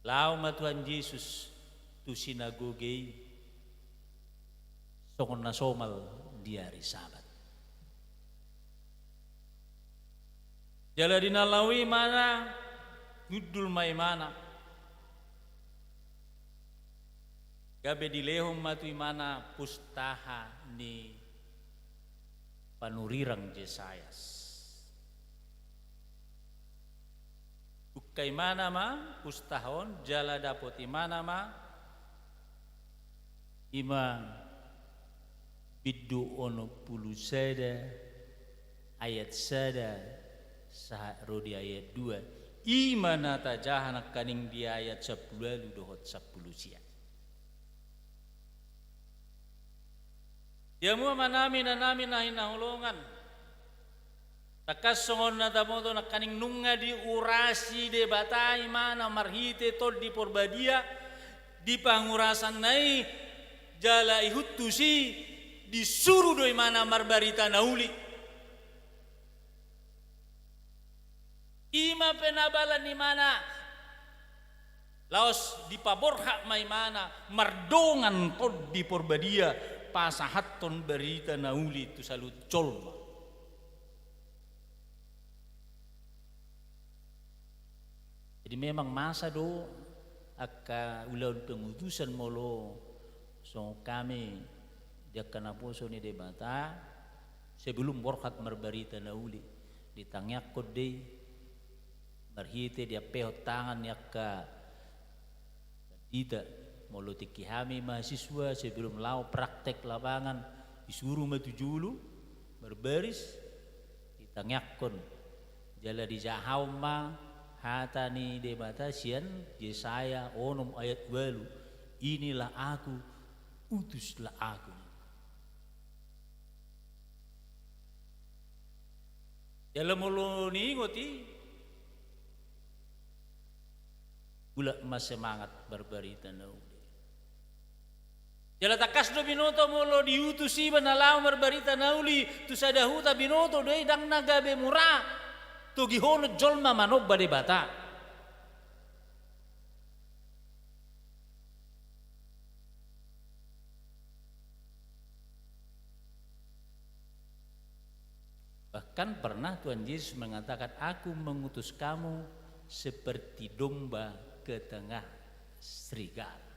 Laho ma Tuhan Jesus tu sinagoga i, songon na somal di ari Sabat. Jala di na laho i imana, hundul ma imana. Gabe dilehon ma tu imana pustaha ni panurirang Jesayas. Buka imana ma pustaha on, jala dapot imana ma, i ma bindu onom pulu sada ayat sada sahat ro di ayat dua. I ma na tajaha nangkaning di ayat sampulu ualu dohot sampulu sia. Di hamu amanami, inanami na hinaholongan, tangkas songon na taboto nangkaning nunga diurasi Debata imana marhite Tondi Porbadia, di pangurasanna i jala ihut tusi disuru do imana marbarita na uli. I ma penabalan ni imana, laos dipaborhat ma imana mardongan Tondi Porbadia pasahathon barita na uli tu saluhut jolma. Jadi memang masa do angka ulaon pengutusan molo songon hami di angka naposo ni Debata, sebelum borhat marbarita na uli, ditangiangkon do i marhite diampehon tangan ni angka pandita. Molo tingki hami mahasiswa, sebelum laho praktek lapangan, disuru ma tu julu marbaris, ditangiangkon. Jala dijahahon ma hata ni Debata sian Jesaya onom ayat ualu, "Inilah aku, utuslah aku." Jala molo niingot i, mulak ma semangat marbarita na uli. Jala tangkas do binoto molo diutus iba na laho marbarita na uli tu sada huta, binoto do i ndang na gabe mura togihonon jolma manomba Debata. Bahkan pernah Tuhan Yesus mengatakan, "Aku mengutus kamu seperti domba ke tengah serigala."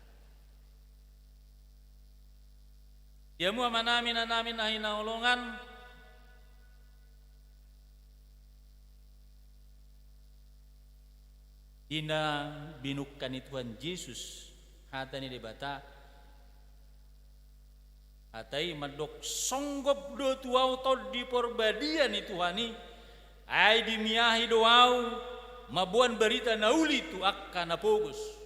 Di hamu amanami, inanami na hinaholongan, di na binungka ni Tuhan Jesus hata ni Debata, hata i mandok, "Songgop do tu ahu Tondi Porbadia ni Tuhan i, ai dimiahi do ahu mamboan barita na uli tu angka na pogos."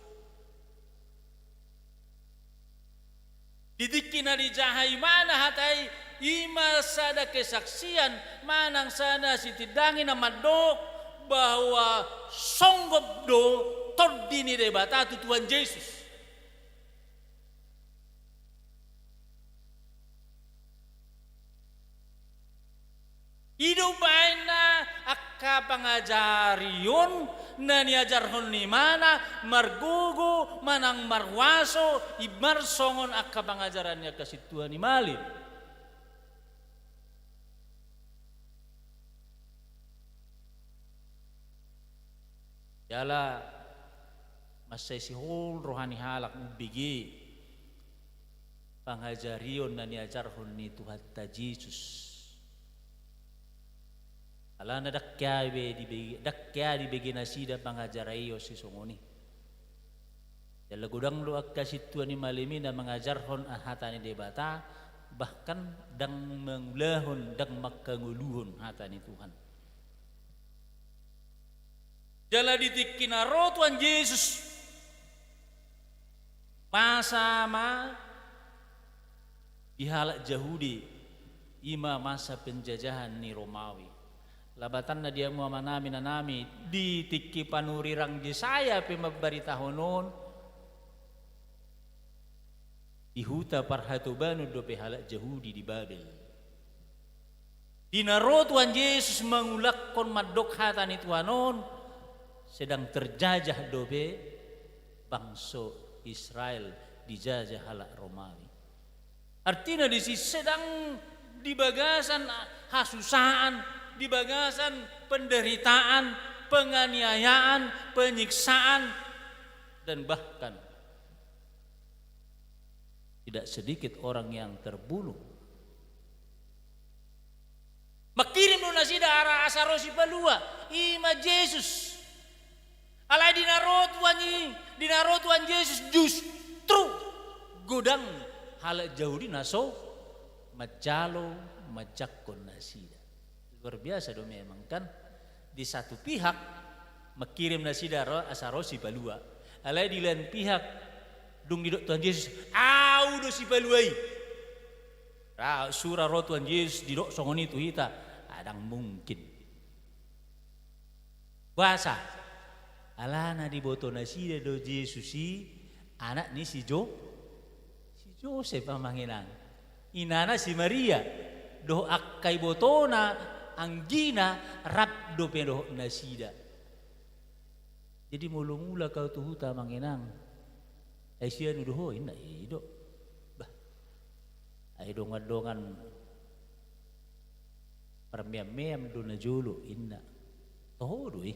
Di tingki na dijaha imana hata i, i ma sada kesaksian manang sada sitindangi na mandok bahwa songgop do Tondi ni Debata tu Tuhan Jesus. I do umbahen na angka pangajarion na niajarhon ni imana margogo manang marhuaso, i marsongon angka pangajaran ni angka sintua ni malim. Jala mansai sihol roha ni halak umbege pangajarion na niajarhon ni Tuhanta Jesus. Alana ndang hea be dibege, ndang hea dibege nasida pangajarion sisongon i. Jala godang do angka sintua ni malim i na mangajarhon hata ni Debata, bahkan ndang mangulahon, ndang manghangoluhon hata ni Tuhan. Jala di tingki na ro Tuhan Jesus, masa ma di halak Jahudi, i ma masa penjajahan ni Romawi. Lapatanna di hamu amanami, inanami, di tingki panurirang Jesaya pe mambaritahon on, di huta parhatobanon dope halak Jahudi di Babel. Di na ro Tuhan Jesus mangulakhon mandok hata ni Tuhan on, sedang terjajah dope bangso Israel, dijajah halak Romawi. Artina disi sedang di bagasan hasusaan, di bagasan penderitaan, penganiayaan, penyiksaan, dan bahkan tidak sedikit orang yang terbunuh. Mangkirim do nasida asa ro sipalua, i ma Jesus. Alai di na ro Tuhan i, di na ro Tuhan Jesus justru godang halak Jahudi na so manjalo manjangkon nasida. Luar biasa do memang kan. Di satu pihak mangkirim nasida ro, asa ro sipalua. Alai di lain pihak, dung didok Tuhan Jesus, "Ahu do sipalua i." Ra, sura ro Tuhan Jesus didok songon i tu hita, ndang mungkin. Boasa? Alana diboto nasida do Jesus i anak ni si Jo-, si Josep, amang inang. Inana si Maria dohot angka ibotona, anggina, rap dope dohot nasida. Jadi molo mulak au tu huta, Amang Inang, ai sianu do ho, inna. I do. Bah, ai dongan-dongan parmeam-meam do najolo, inna. Toho do i,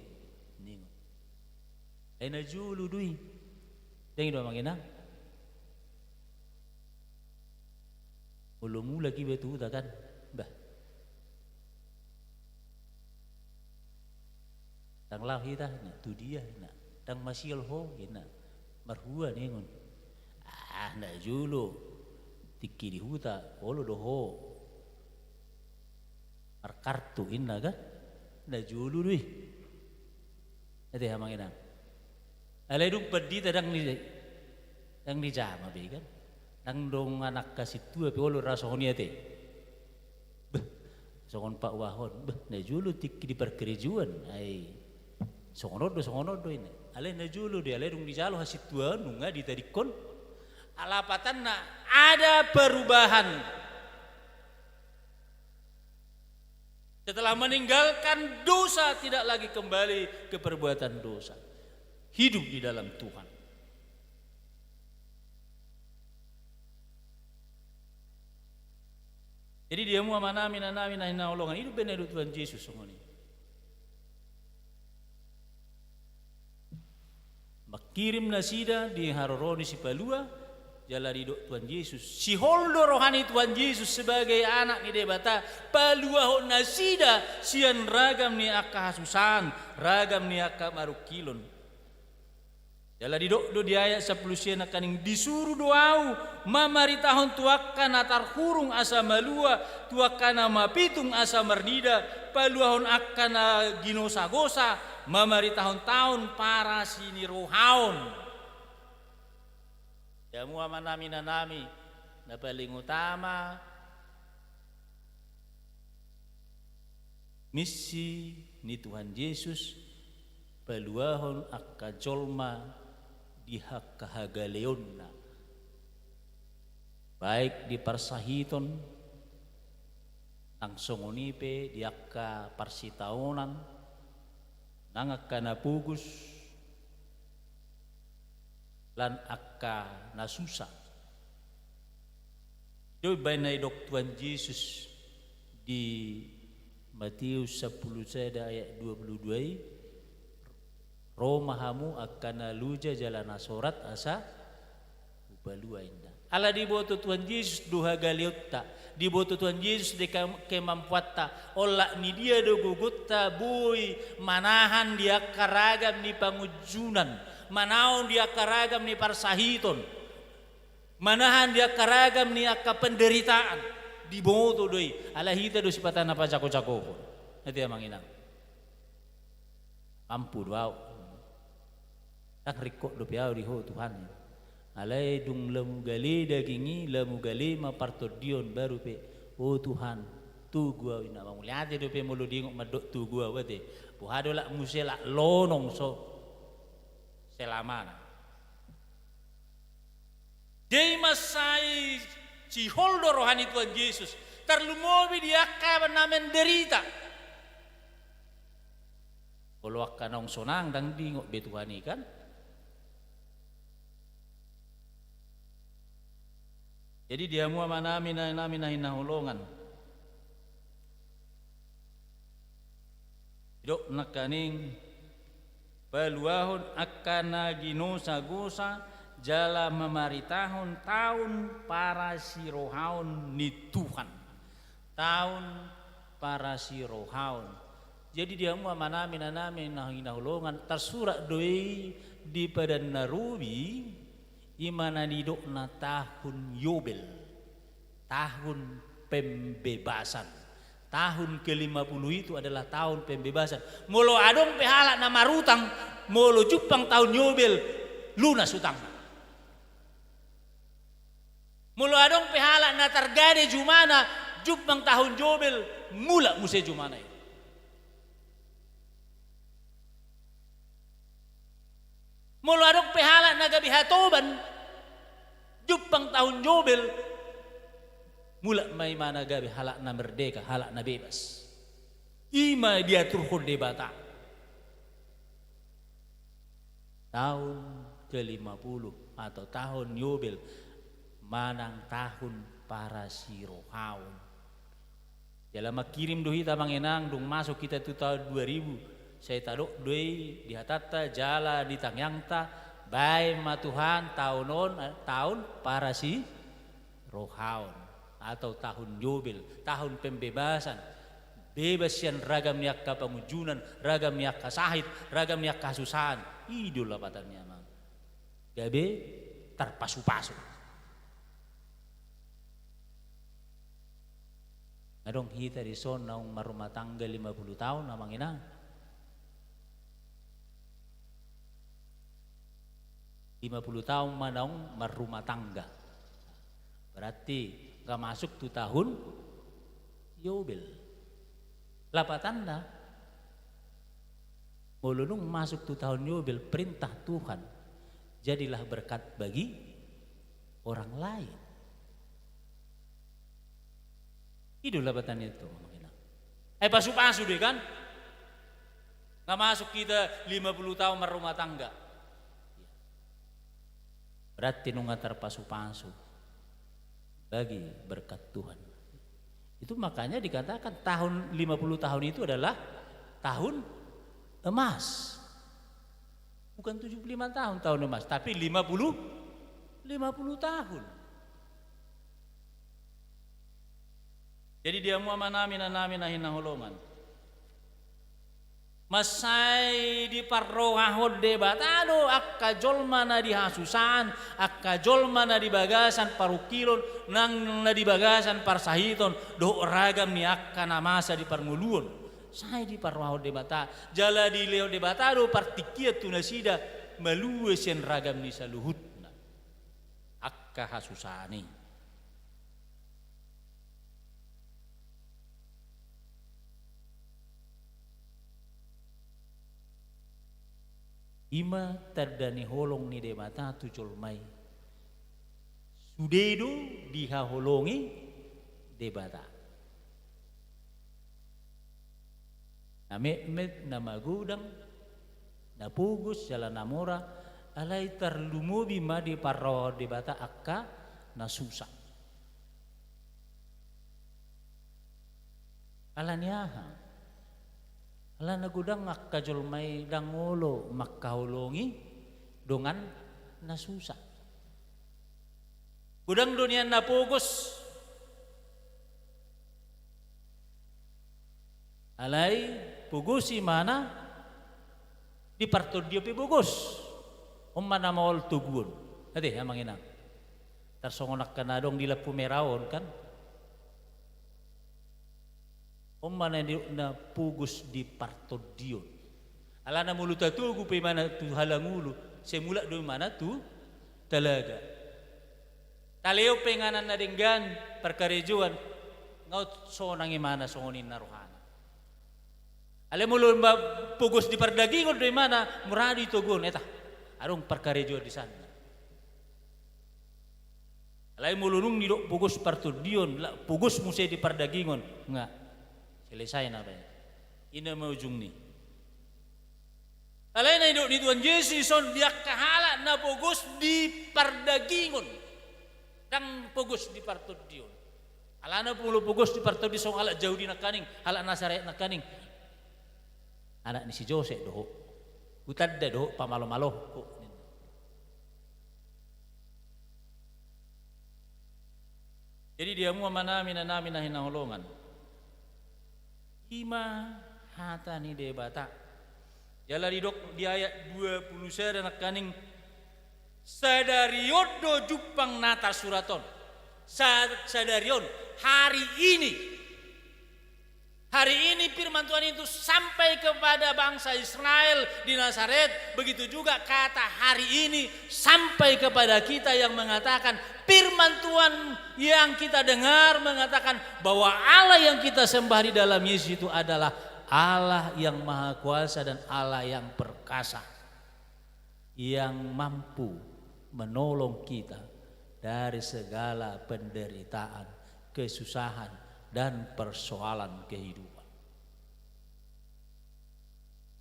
ningon. Ai najolo do i. Dang i do, Amang Inang? Molo mulak iba tu huta kan, bah, dang laho hita, inna. Tu dia, inna? Dang masiol ho, inna. Marhua, ningon. Ah, najolo tingki di huta, olo do ho markartu, inna kan? Najolo do i. Ate, Amang Inang. Alai dung pandita dang ni, dang nijama be kan. Dang dongan angka sintua pe olo ra songon i, ate. Beh, songon Pak Wahon, beh, najolo tingki di parkarejoan, ai songon on do, songon on do, inna. Alai najolo do i, alai dung dijalo hasintuaon nunga ditadingkon. Alapatanna, ada perubahan. Setelah meninggalkan dosa, tidak lagi kembali ke perbuatan dosa. Hidup di dalam Tuhan. Jadi di hamu amanami, inanami na hinaholongan, i do umbahen na didok Tuhan Jesus songon i. Mangkirim nasida di haroro ni Sipalua, jala didok Tuhan Jesus, sihol do roha ni Tuhan Jesus sebagai Anak ni Debata, paluahon nasida sian ragam ni angka hasusaan, ragam ni angka parungkilon. Jala didok do di ayat sampulu sia nangkaning, disuru do Ahu mamaritahon tu angka na tarhurung asa malua, tu angka na mapitung asa marnida, paluahon angka na ginosagosa, mamaritahon taon parasi ni rohaon. Di hamu amanami, inanami, na paling utama, misi ni Tuhan Jesus paluahon angka jolma di angka hagaleonna, baik di parsahiton, nang songon i pe di angka parsitaonan, nang angka na pogos, lan angka na susa. I do umbahen na didok Tuhan Jesus di Matius sampulu sada ayat dua pulu dua i, ro ma hamu angka na loja jala na sorat asa hupalua, inna. Ala diboto Tuhan Jesus do hagaleonta, diboto Tuhan Jesus do ke-, kemampuanta, olat ni dia do gogonta boi manahan di angka ragam ni pangunjunan, manaon di angka ragam ni parsahiton, manahan di angka ragam ni angka penderitaan, diboto do i, ala hita do sipata na pajago-jagohon. Ate, Amang Inang. Mampu do ahu. Dang ringkot dope ahu di Ho, Tuhan. Alai dung lamu gale daging i, lamu gale ma partondion, baru pe, o Tuhan, togu ahu, inna. Mauliate dope molo diingot mandok togu ahu, ate. Boha do lak muse lak lonong so selamana. Jadi mansai sihol do roha ni Tuhan Jesus, tarlumobi di angka na menderita. Molo angka naung sonang, dang diingot be Tuhan i, kan? Jadi di hamu amanami, inanami na hinaholongan, didok nangkaning, paluahon angka na ginosagosa jala mamaritahon taon parasirohaon ni Tuhan. Taon parasirohaon. Jadi di hamu amanami, inanami na hinaholongan, tarsurat do i di Padan na Robi, i ma na nidokna tahun Yobel, tahun pembebasan. Tahun kelima puluh itu adalah tahun pembebasan. Molo adong pe halak na marutang, molo jumpang tahun Yobel, lunas utangna. Molo adong pe halak na targade jumana, jumpang tahun Yobel, mulak muse jumana i. Molo adong pe halak na gabe hatoban, jumpang tahun Yobel, Mulak ma imana gabe halak na merdeka, halak na bebas. I ma diaturhon Debata. Tahun ke lima puluh atau tahun Yobel manang tahun parasirohaon. Jala mangkirim do hita, Amang Inang, dung masuk hita tu tahun dua ribu, sai tadok do i di hatanta jala di tangiangta, baen ma Tuhan tahun on, eh, tahun parasirohaon atau tahun Yobel, tahun pembebasan. Bebas sian ragam ni angka pangunjunan, ragam ni angka sahit, ragam ni angka hasusaan. I do lapatanna, Amang. Gabe tarpasupasu. Adong hita dison naung marrumah tangga lima puluh tahun, Amang Inang. Lima puluh tahun ma naung marrumah tangga. Berarti nggak masuk tu tahun Yobel. Lapatanna, molo dung masuk tu tahun Yobel, perintah Tuhan, jadilah berkat bagi orang lain. I do lapatanna i, Amang Inang. Eh, pasupasu do i kan? Nggak masuk hita lima puluh tahun marrumah tangga. Berarti nunga tarpasupasu bagi berkat Tuhan. Itu makanya dikatakan tahun lima puluh tahun itu adalah tahun emas. Bukan tujuh puluh lima tahun, tahun emas, tapi lima puluh, lima puluh tahun. Jadi di hamu amanami, inanami na hinaholongan, mansai diparrohahon Debata do angka jolma na di hasusaan, angka jolma na di bagasan parungkilon, nang na di bagasan parsahiton, dohot ragam ni angka na masa di parngoluon. Sai diparrohahon Debata, jala dilehon Debata do partingkian tu nasida malua sian ragam ni saluhutna angka hasusaan i. I ma tanda ni holong ni Debata tu jolma i. Sude do dihaholongi Debata. Na metmet, na magodang, na pogos jala na mora, alai tarlumobi ma diparrohahon Debata angka na susa. Ala ni aha? Ala na godang angka jolma i ndang olo mangkaholongi dongan na susa. Godang do nian na pogos. Alai pogos imana di partondion pe pogos. On ma na maol toguon. Ate, Amang Inang. Tarsongon angka na adong di lampu merah on kan. On ma na nidokna pogos di partondion. Alana molo tatogu pe imana tu halangulu, sai mulak do imana tu talaga. Talehon pe inganan na denggan parkarejoan, nga sonang imana songon i na rohana. Alai molo ma pogos di pardagingon do imana, mura do i toguon, eta. Adong parkarejoan di sana. Alai molo dung nidok pogos partondion, la pogos muse di pardagingon, nga selesai na baen. I ma ujungni. Alai na nidok ni Tuhan Jesus dison di angka halak na pogos di pardagingon, ndang pogos di partondion. Alana molo pogos di partondion songon halak Jahudi nangkaning, halak Nasaret nangkaning. Anak ni si Josep do ho. Hutanda do ho, pamalomalo ho. Jadi di hamu amanami, inanami na hinaholongan, i ma hata ni Debata. Jala didok di ayat dua puluh sada nangkaning, sadari on do jumpang na tarsurat on. Sa-, sadari on, hari ini. Hari ini firman Tuhan itu sampai kepada bangsa Israel di Nazaret, begitu juga kata hari ini sampai kepada kita yang mengatakan firman Tuhan yang kita dengar mengatakan bahwa Allah yang kita sembah di dalam Yesus itu adalah Allah yang maha kuasa dan Allah yang perkasa, yang mampu menolong kita dari segala penderitaan, kesusahan dan persoalan kehidupan.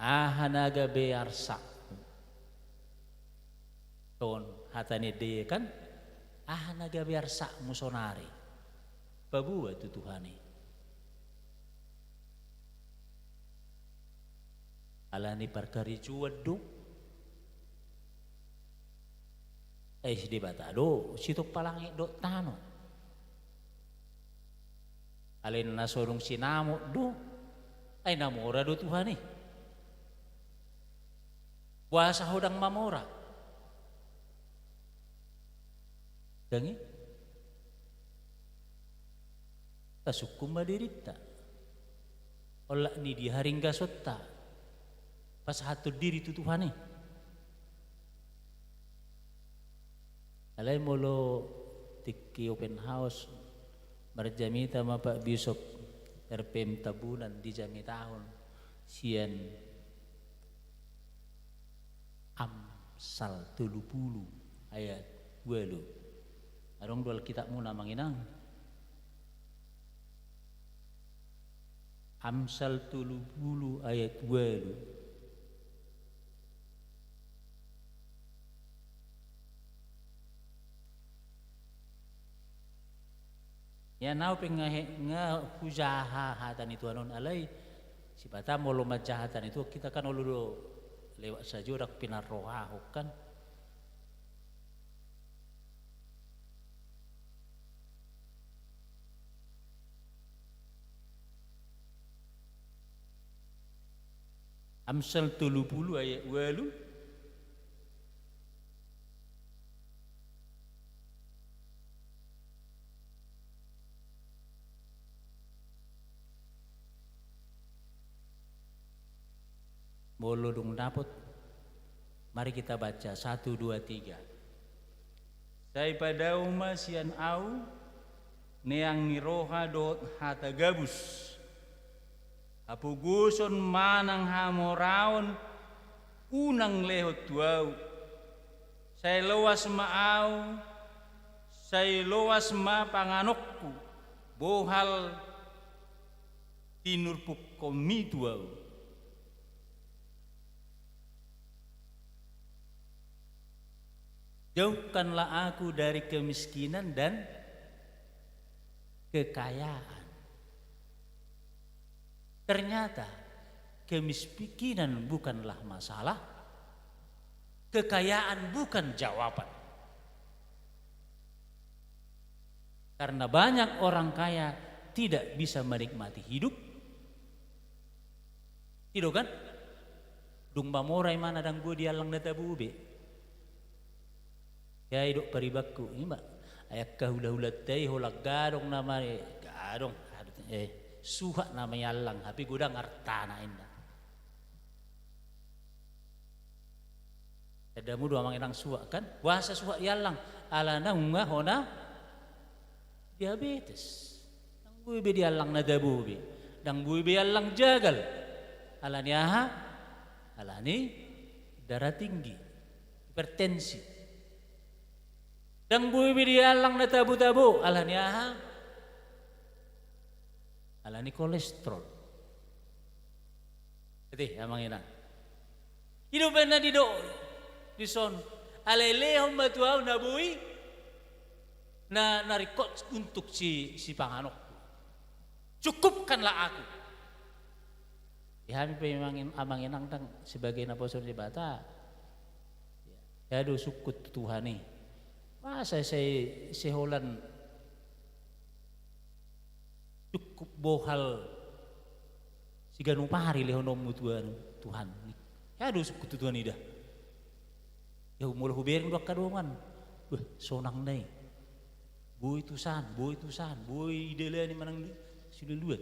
Aha na gabe arsakmu? Songon hata ni ende i kan, aha na gabe arsakmu saonari? Paboa tu Tuhan i. Ala ni parkarejoan do. Ai si Debata do sitompa langit dohot tano. Alai na so dung sinamot do, ai na mora do Tuhan i. Boasa ho ndang mamora? Dang i? Tasungkun ma dirinta. Olat ni dia haringgasonta pasahathon diri tu Tuhan i. Alai molo tingki open house, marjamita ma Pak Bisop R P M Tambunan, dijamitahon sian Amsal tolu pulu ayat ualu. Adong do Alkitabmuna, Amang Inang? Amsal tolu pulu ayat ualu. Ia nau pe nga he-, nga hujaha hata ni Tuhan on, alai sipata molo manjaha hata ni Tuhan, hita kan olo do lewat sajo ndang pinarrohahon kan. Amsal tolu pulu ayat ualu. Molo dung dapot, mari kita baca, satu, dua, tiga. Sai padao ma sian ahu neang ni roha dohot hata gabus. Hapogoson manang hamoraon unang lehon tu ahu. Sai loas ma ahu, sai loas ma panganonku, bohal tinurpukkonmi tu ahu. Jauhkanlah aku dari kemiskinan dan kekayaan. Ternyata, kemiskinan bukanlah masalah, kekayaan bukan jawaban. Karena banyak orang kaya tidak bisa menikmati hidup. I do kan? Dung mamora imana ndang boi diallang na tabo be. Ia i do paribanku, ima. Ai angka hulahulanta i holan gadong nama, gadong, eh, suhat nama iallang, hape godang artana inna. Tandamu do Amang Inang suhat kan? Boasa suhat iallang? Alana nunga hona diabetes. Ndang boi be diallang na tabo be. Ndang boi be iallang jagal. Alani aha? Alani darah tinggi, hipertensi. Ndang boi be diallang na tabo-tabo. Alani aha? Alani kolesterol. Ate, Amang Inang. I do umbahen na didok dison, alai lehon ma tu ahu na boi, na, na ringkot untuk si, sipanganonku. Cukupkanlah aku. Ia hami pe Amang In-, Amang Inang ndang sebagai naposo ni Debata. Ia do sungkun tu Tuhan i. Masa sai, sai holan cukup bohal siganup ari lehononmu tu anu, Tuhan. Ia do sungkun tu Tuhan i da. Ia molo hubereng do angka dongan. Wah, sonang na i. Boi tusan, boi tusan, boi didalani manang di-, siluat-luat.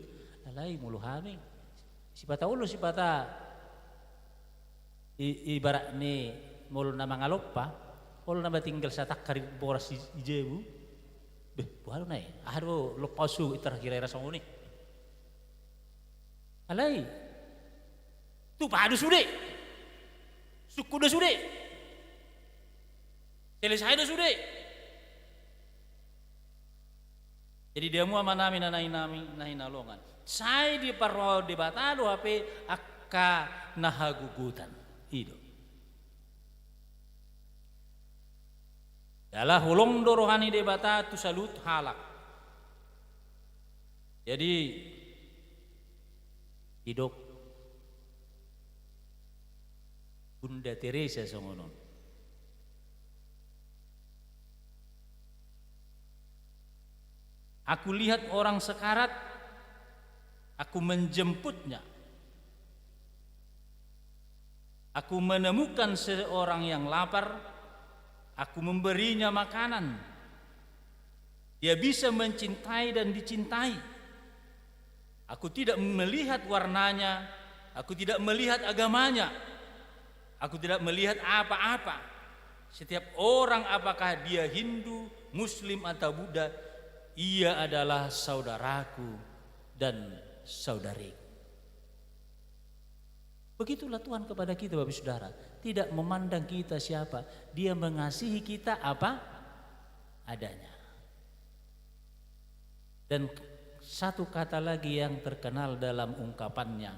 Alai molo hami, sipata olo, sipata i-, ibarat ni molo na mangalompa, olo nama tinggal satangkar boras i, i jabu. Beh, boha do na i. Aha do lompa on suhut i, tarhira-hira songon i. Alai, tupa do sude. Sungkun do sude. Selesai do sude. Jadi dia mua manami na nainami na hinalongan. Sai diparrohahon Debata do hape angka na hagogotan. I do. Jala holong do roha ni Debata tu saluhut halak. Jadi, didok Bunda Teresa songon on. Aku lihat orang sekarat, aku menjemputnya. Aku menemukan seorang yang lapar, aku memberinya makanan. Dia bisa mencintai dan dicintai. Aku tidak melihat warnanya, aku tidak melihat agamanya, aku tidak melihat apa-apa. Setiap orang, apakah dia Hindu, Muslim, atau Buddha, ia adalah saudaraku dan saudariku. Begitulah Tuhan kepada kita, Bapak Saudara. Tidak memandang kita siapa, Dia mengasihi kita apa adanya. Dan satu kata lagi yang terkenal dalam ungkapannya,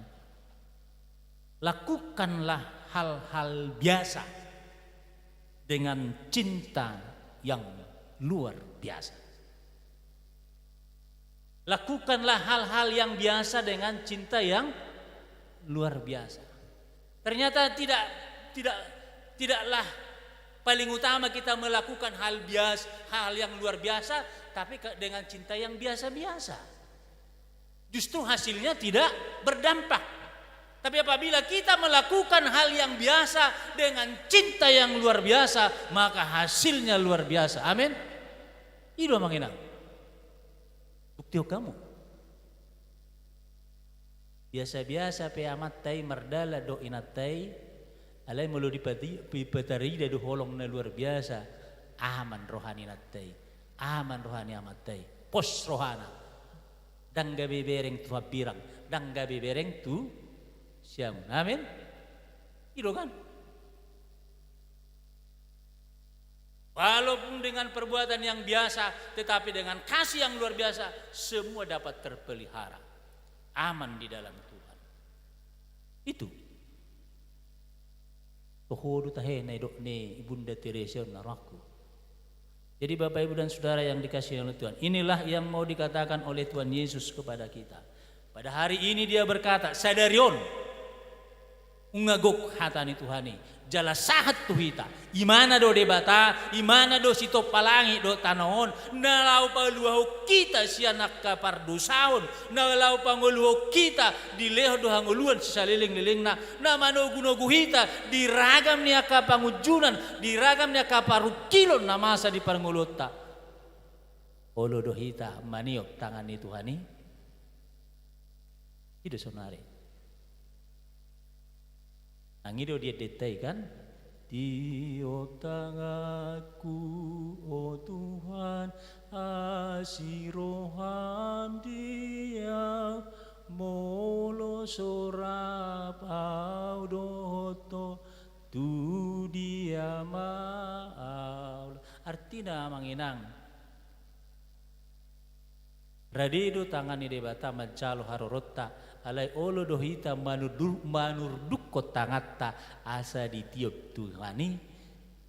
lakukanlah hal-hal biasa dengan cinta yang luar biasa. Lakukanlah hal-hal yang biasa dengan cinta yang luar biasa. Ternyata tidak, tidak, tidaklah paling utama kita melakukan hal bias-, hal yang luar biasa, tapi ke-, dengan cinta yang biasa-biasa. Justru hasilnya tidak berdampak. Tapi apabila kita melakukan hal yang biasa dengan cinta yang luar biasa, maka hasilnya luar biasa. Amin. I do, amang inang. Bukti hamu. Biasa-biasa pe amanta i mardalan dohot inanta i, alai molo dipati-, dipatarida do holong na luar biasa, aman roha ni inanta i, aman roha ni amanta i, pos rohana. Ndang gabe bereng tu hambirang, ndang gabe bereng tu siamun. Amin. I do kan? Walaupun dengan perbuatan yang biasa, tetapi dengan kasih yang luar biasa, semua dapat terpelihara. Aman di dalam Tuhan. Itu. Toho do tahe na didok ni Ibunda Teresa on na rohangku. Jadi Bapak, Ibu, dan Saudara yang dikasihi oleh Tuhan, inilah yang mau dikatakan oleh Tuhan Yesus kepada kita. Pada hari ini Dia berkata, sadari on, nunga gok hata ni Tuhan i, jala sahat tu hita. Ibana do Debata, Ibana do sitompa langit dohot tano on, na laho paluahon hita sian angka pardosaon, na laho pangoluhon hita dilehon do hangoluan sisalelenglelengna, na manogunogu hita di ragam ni angka pangunjunan, di ragam ni angka parungkilon na masa di parngoluonta. Olo do hita maniop tangan ni Tuhan i? I do saonari. Nang i do di endenta i kan? Tiop tanganku, o Tuhan, asi roham di au, molo so rap au dohot Ho, tu dia ma au? Artina, amang inang, rade do tangan ni Debata manjalo haroronta, alai olo do hita manurdu-, manurdukkon tanganta asa ditiop Tuhan i,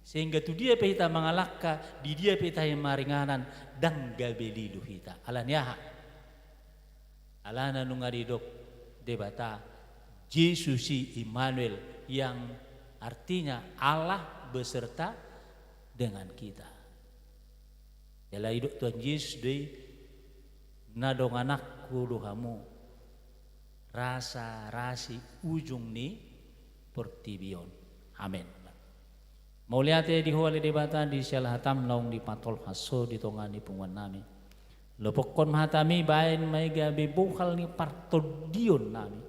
sehingga tu dia pe hita mangalangka, di dia pe hita maringanan, ndang gabe lilu hita. Alani aha? Alana nunga didok Debata, Jesus i Immanuel, yang artinya Allah beserta dengan kita. Jala didok Tuhan Jesus do i, na dongananku do hamu, rasa rasi ujung ni portibi on. Amen. Mauliate di Ho ale Debata di siala hatam naung dipatolhas Ho di tonga ni punguan nami. Lopokkon ma hatami, baen ma i gabe bohal ni partondion nami,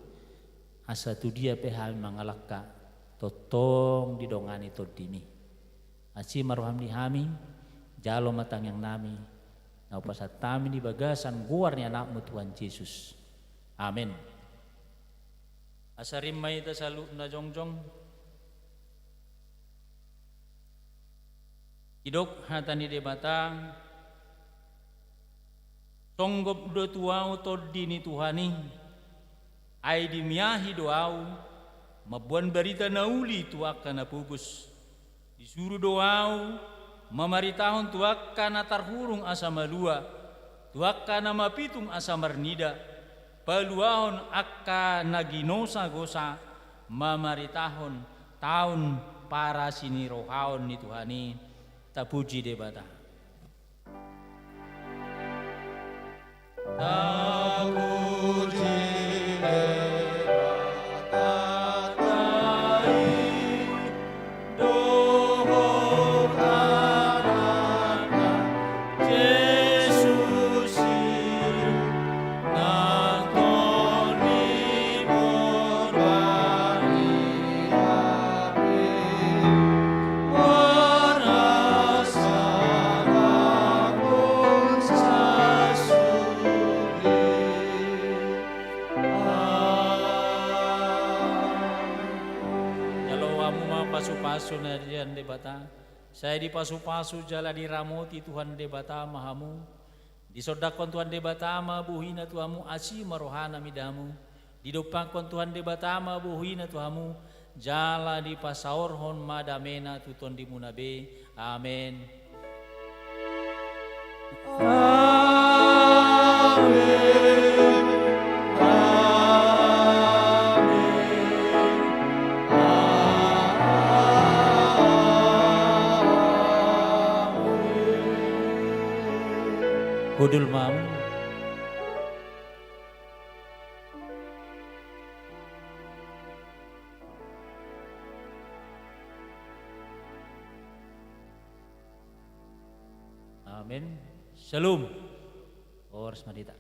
asa tu dia pe hami mangalangka, tongtong didongani tondim i. Asi ma roham di hami, jalo ma tangiang nami, na hupasahat hami di bagasan goar ni Anakmu Tuhan Jesus. Amen. Asa rim ma hita saluhutna jongjong. Didok hata ni Debata, Songgop do tu ahu Tondi ni Tuhan i, ai dimiahi do ahu mamboan barita na uli tu angka na pogos. Disuru do ahu mamaritahon tu angka na tarhurung asa malua, tu angka na mapitung asa marnida, paluahon angka na ginosagosa, mamaritahon taon parasinirohaon ni Tuhan i. Tapuji Debata. Tapuji Debata i, dohot Anakna Jesus i, nang Tondi Porbadia i, marasahon sasuli. Amen. Jalo hamu ma pasupasu na di Debata. Sai dipasupasu jala diramoti Tuhan Debata ma hamu. Disondangkon Tuhan Debata ma bohina tu hamu, asi ma rohana mida hamu. Didompakkon Tuhan Debata ma bohina tu hamu, jala dipasaorhon ma damena tu tondimuna be. Amen. Amen. Amen. Amen. Hundul ma. Amen. Shalom. Horas ma di hita.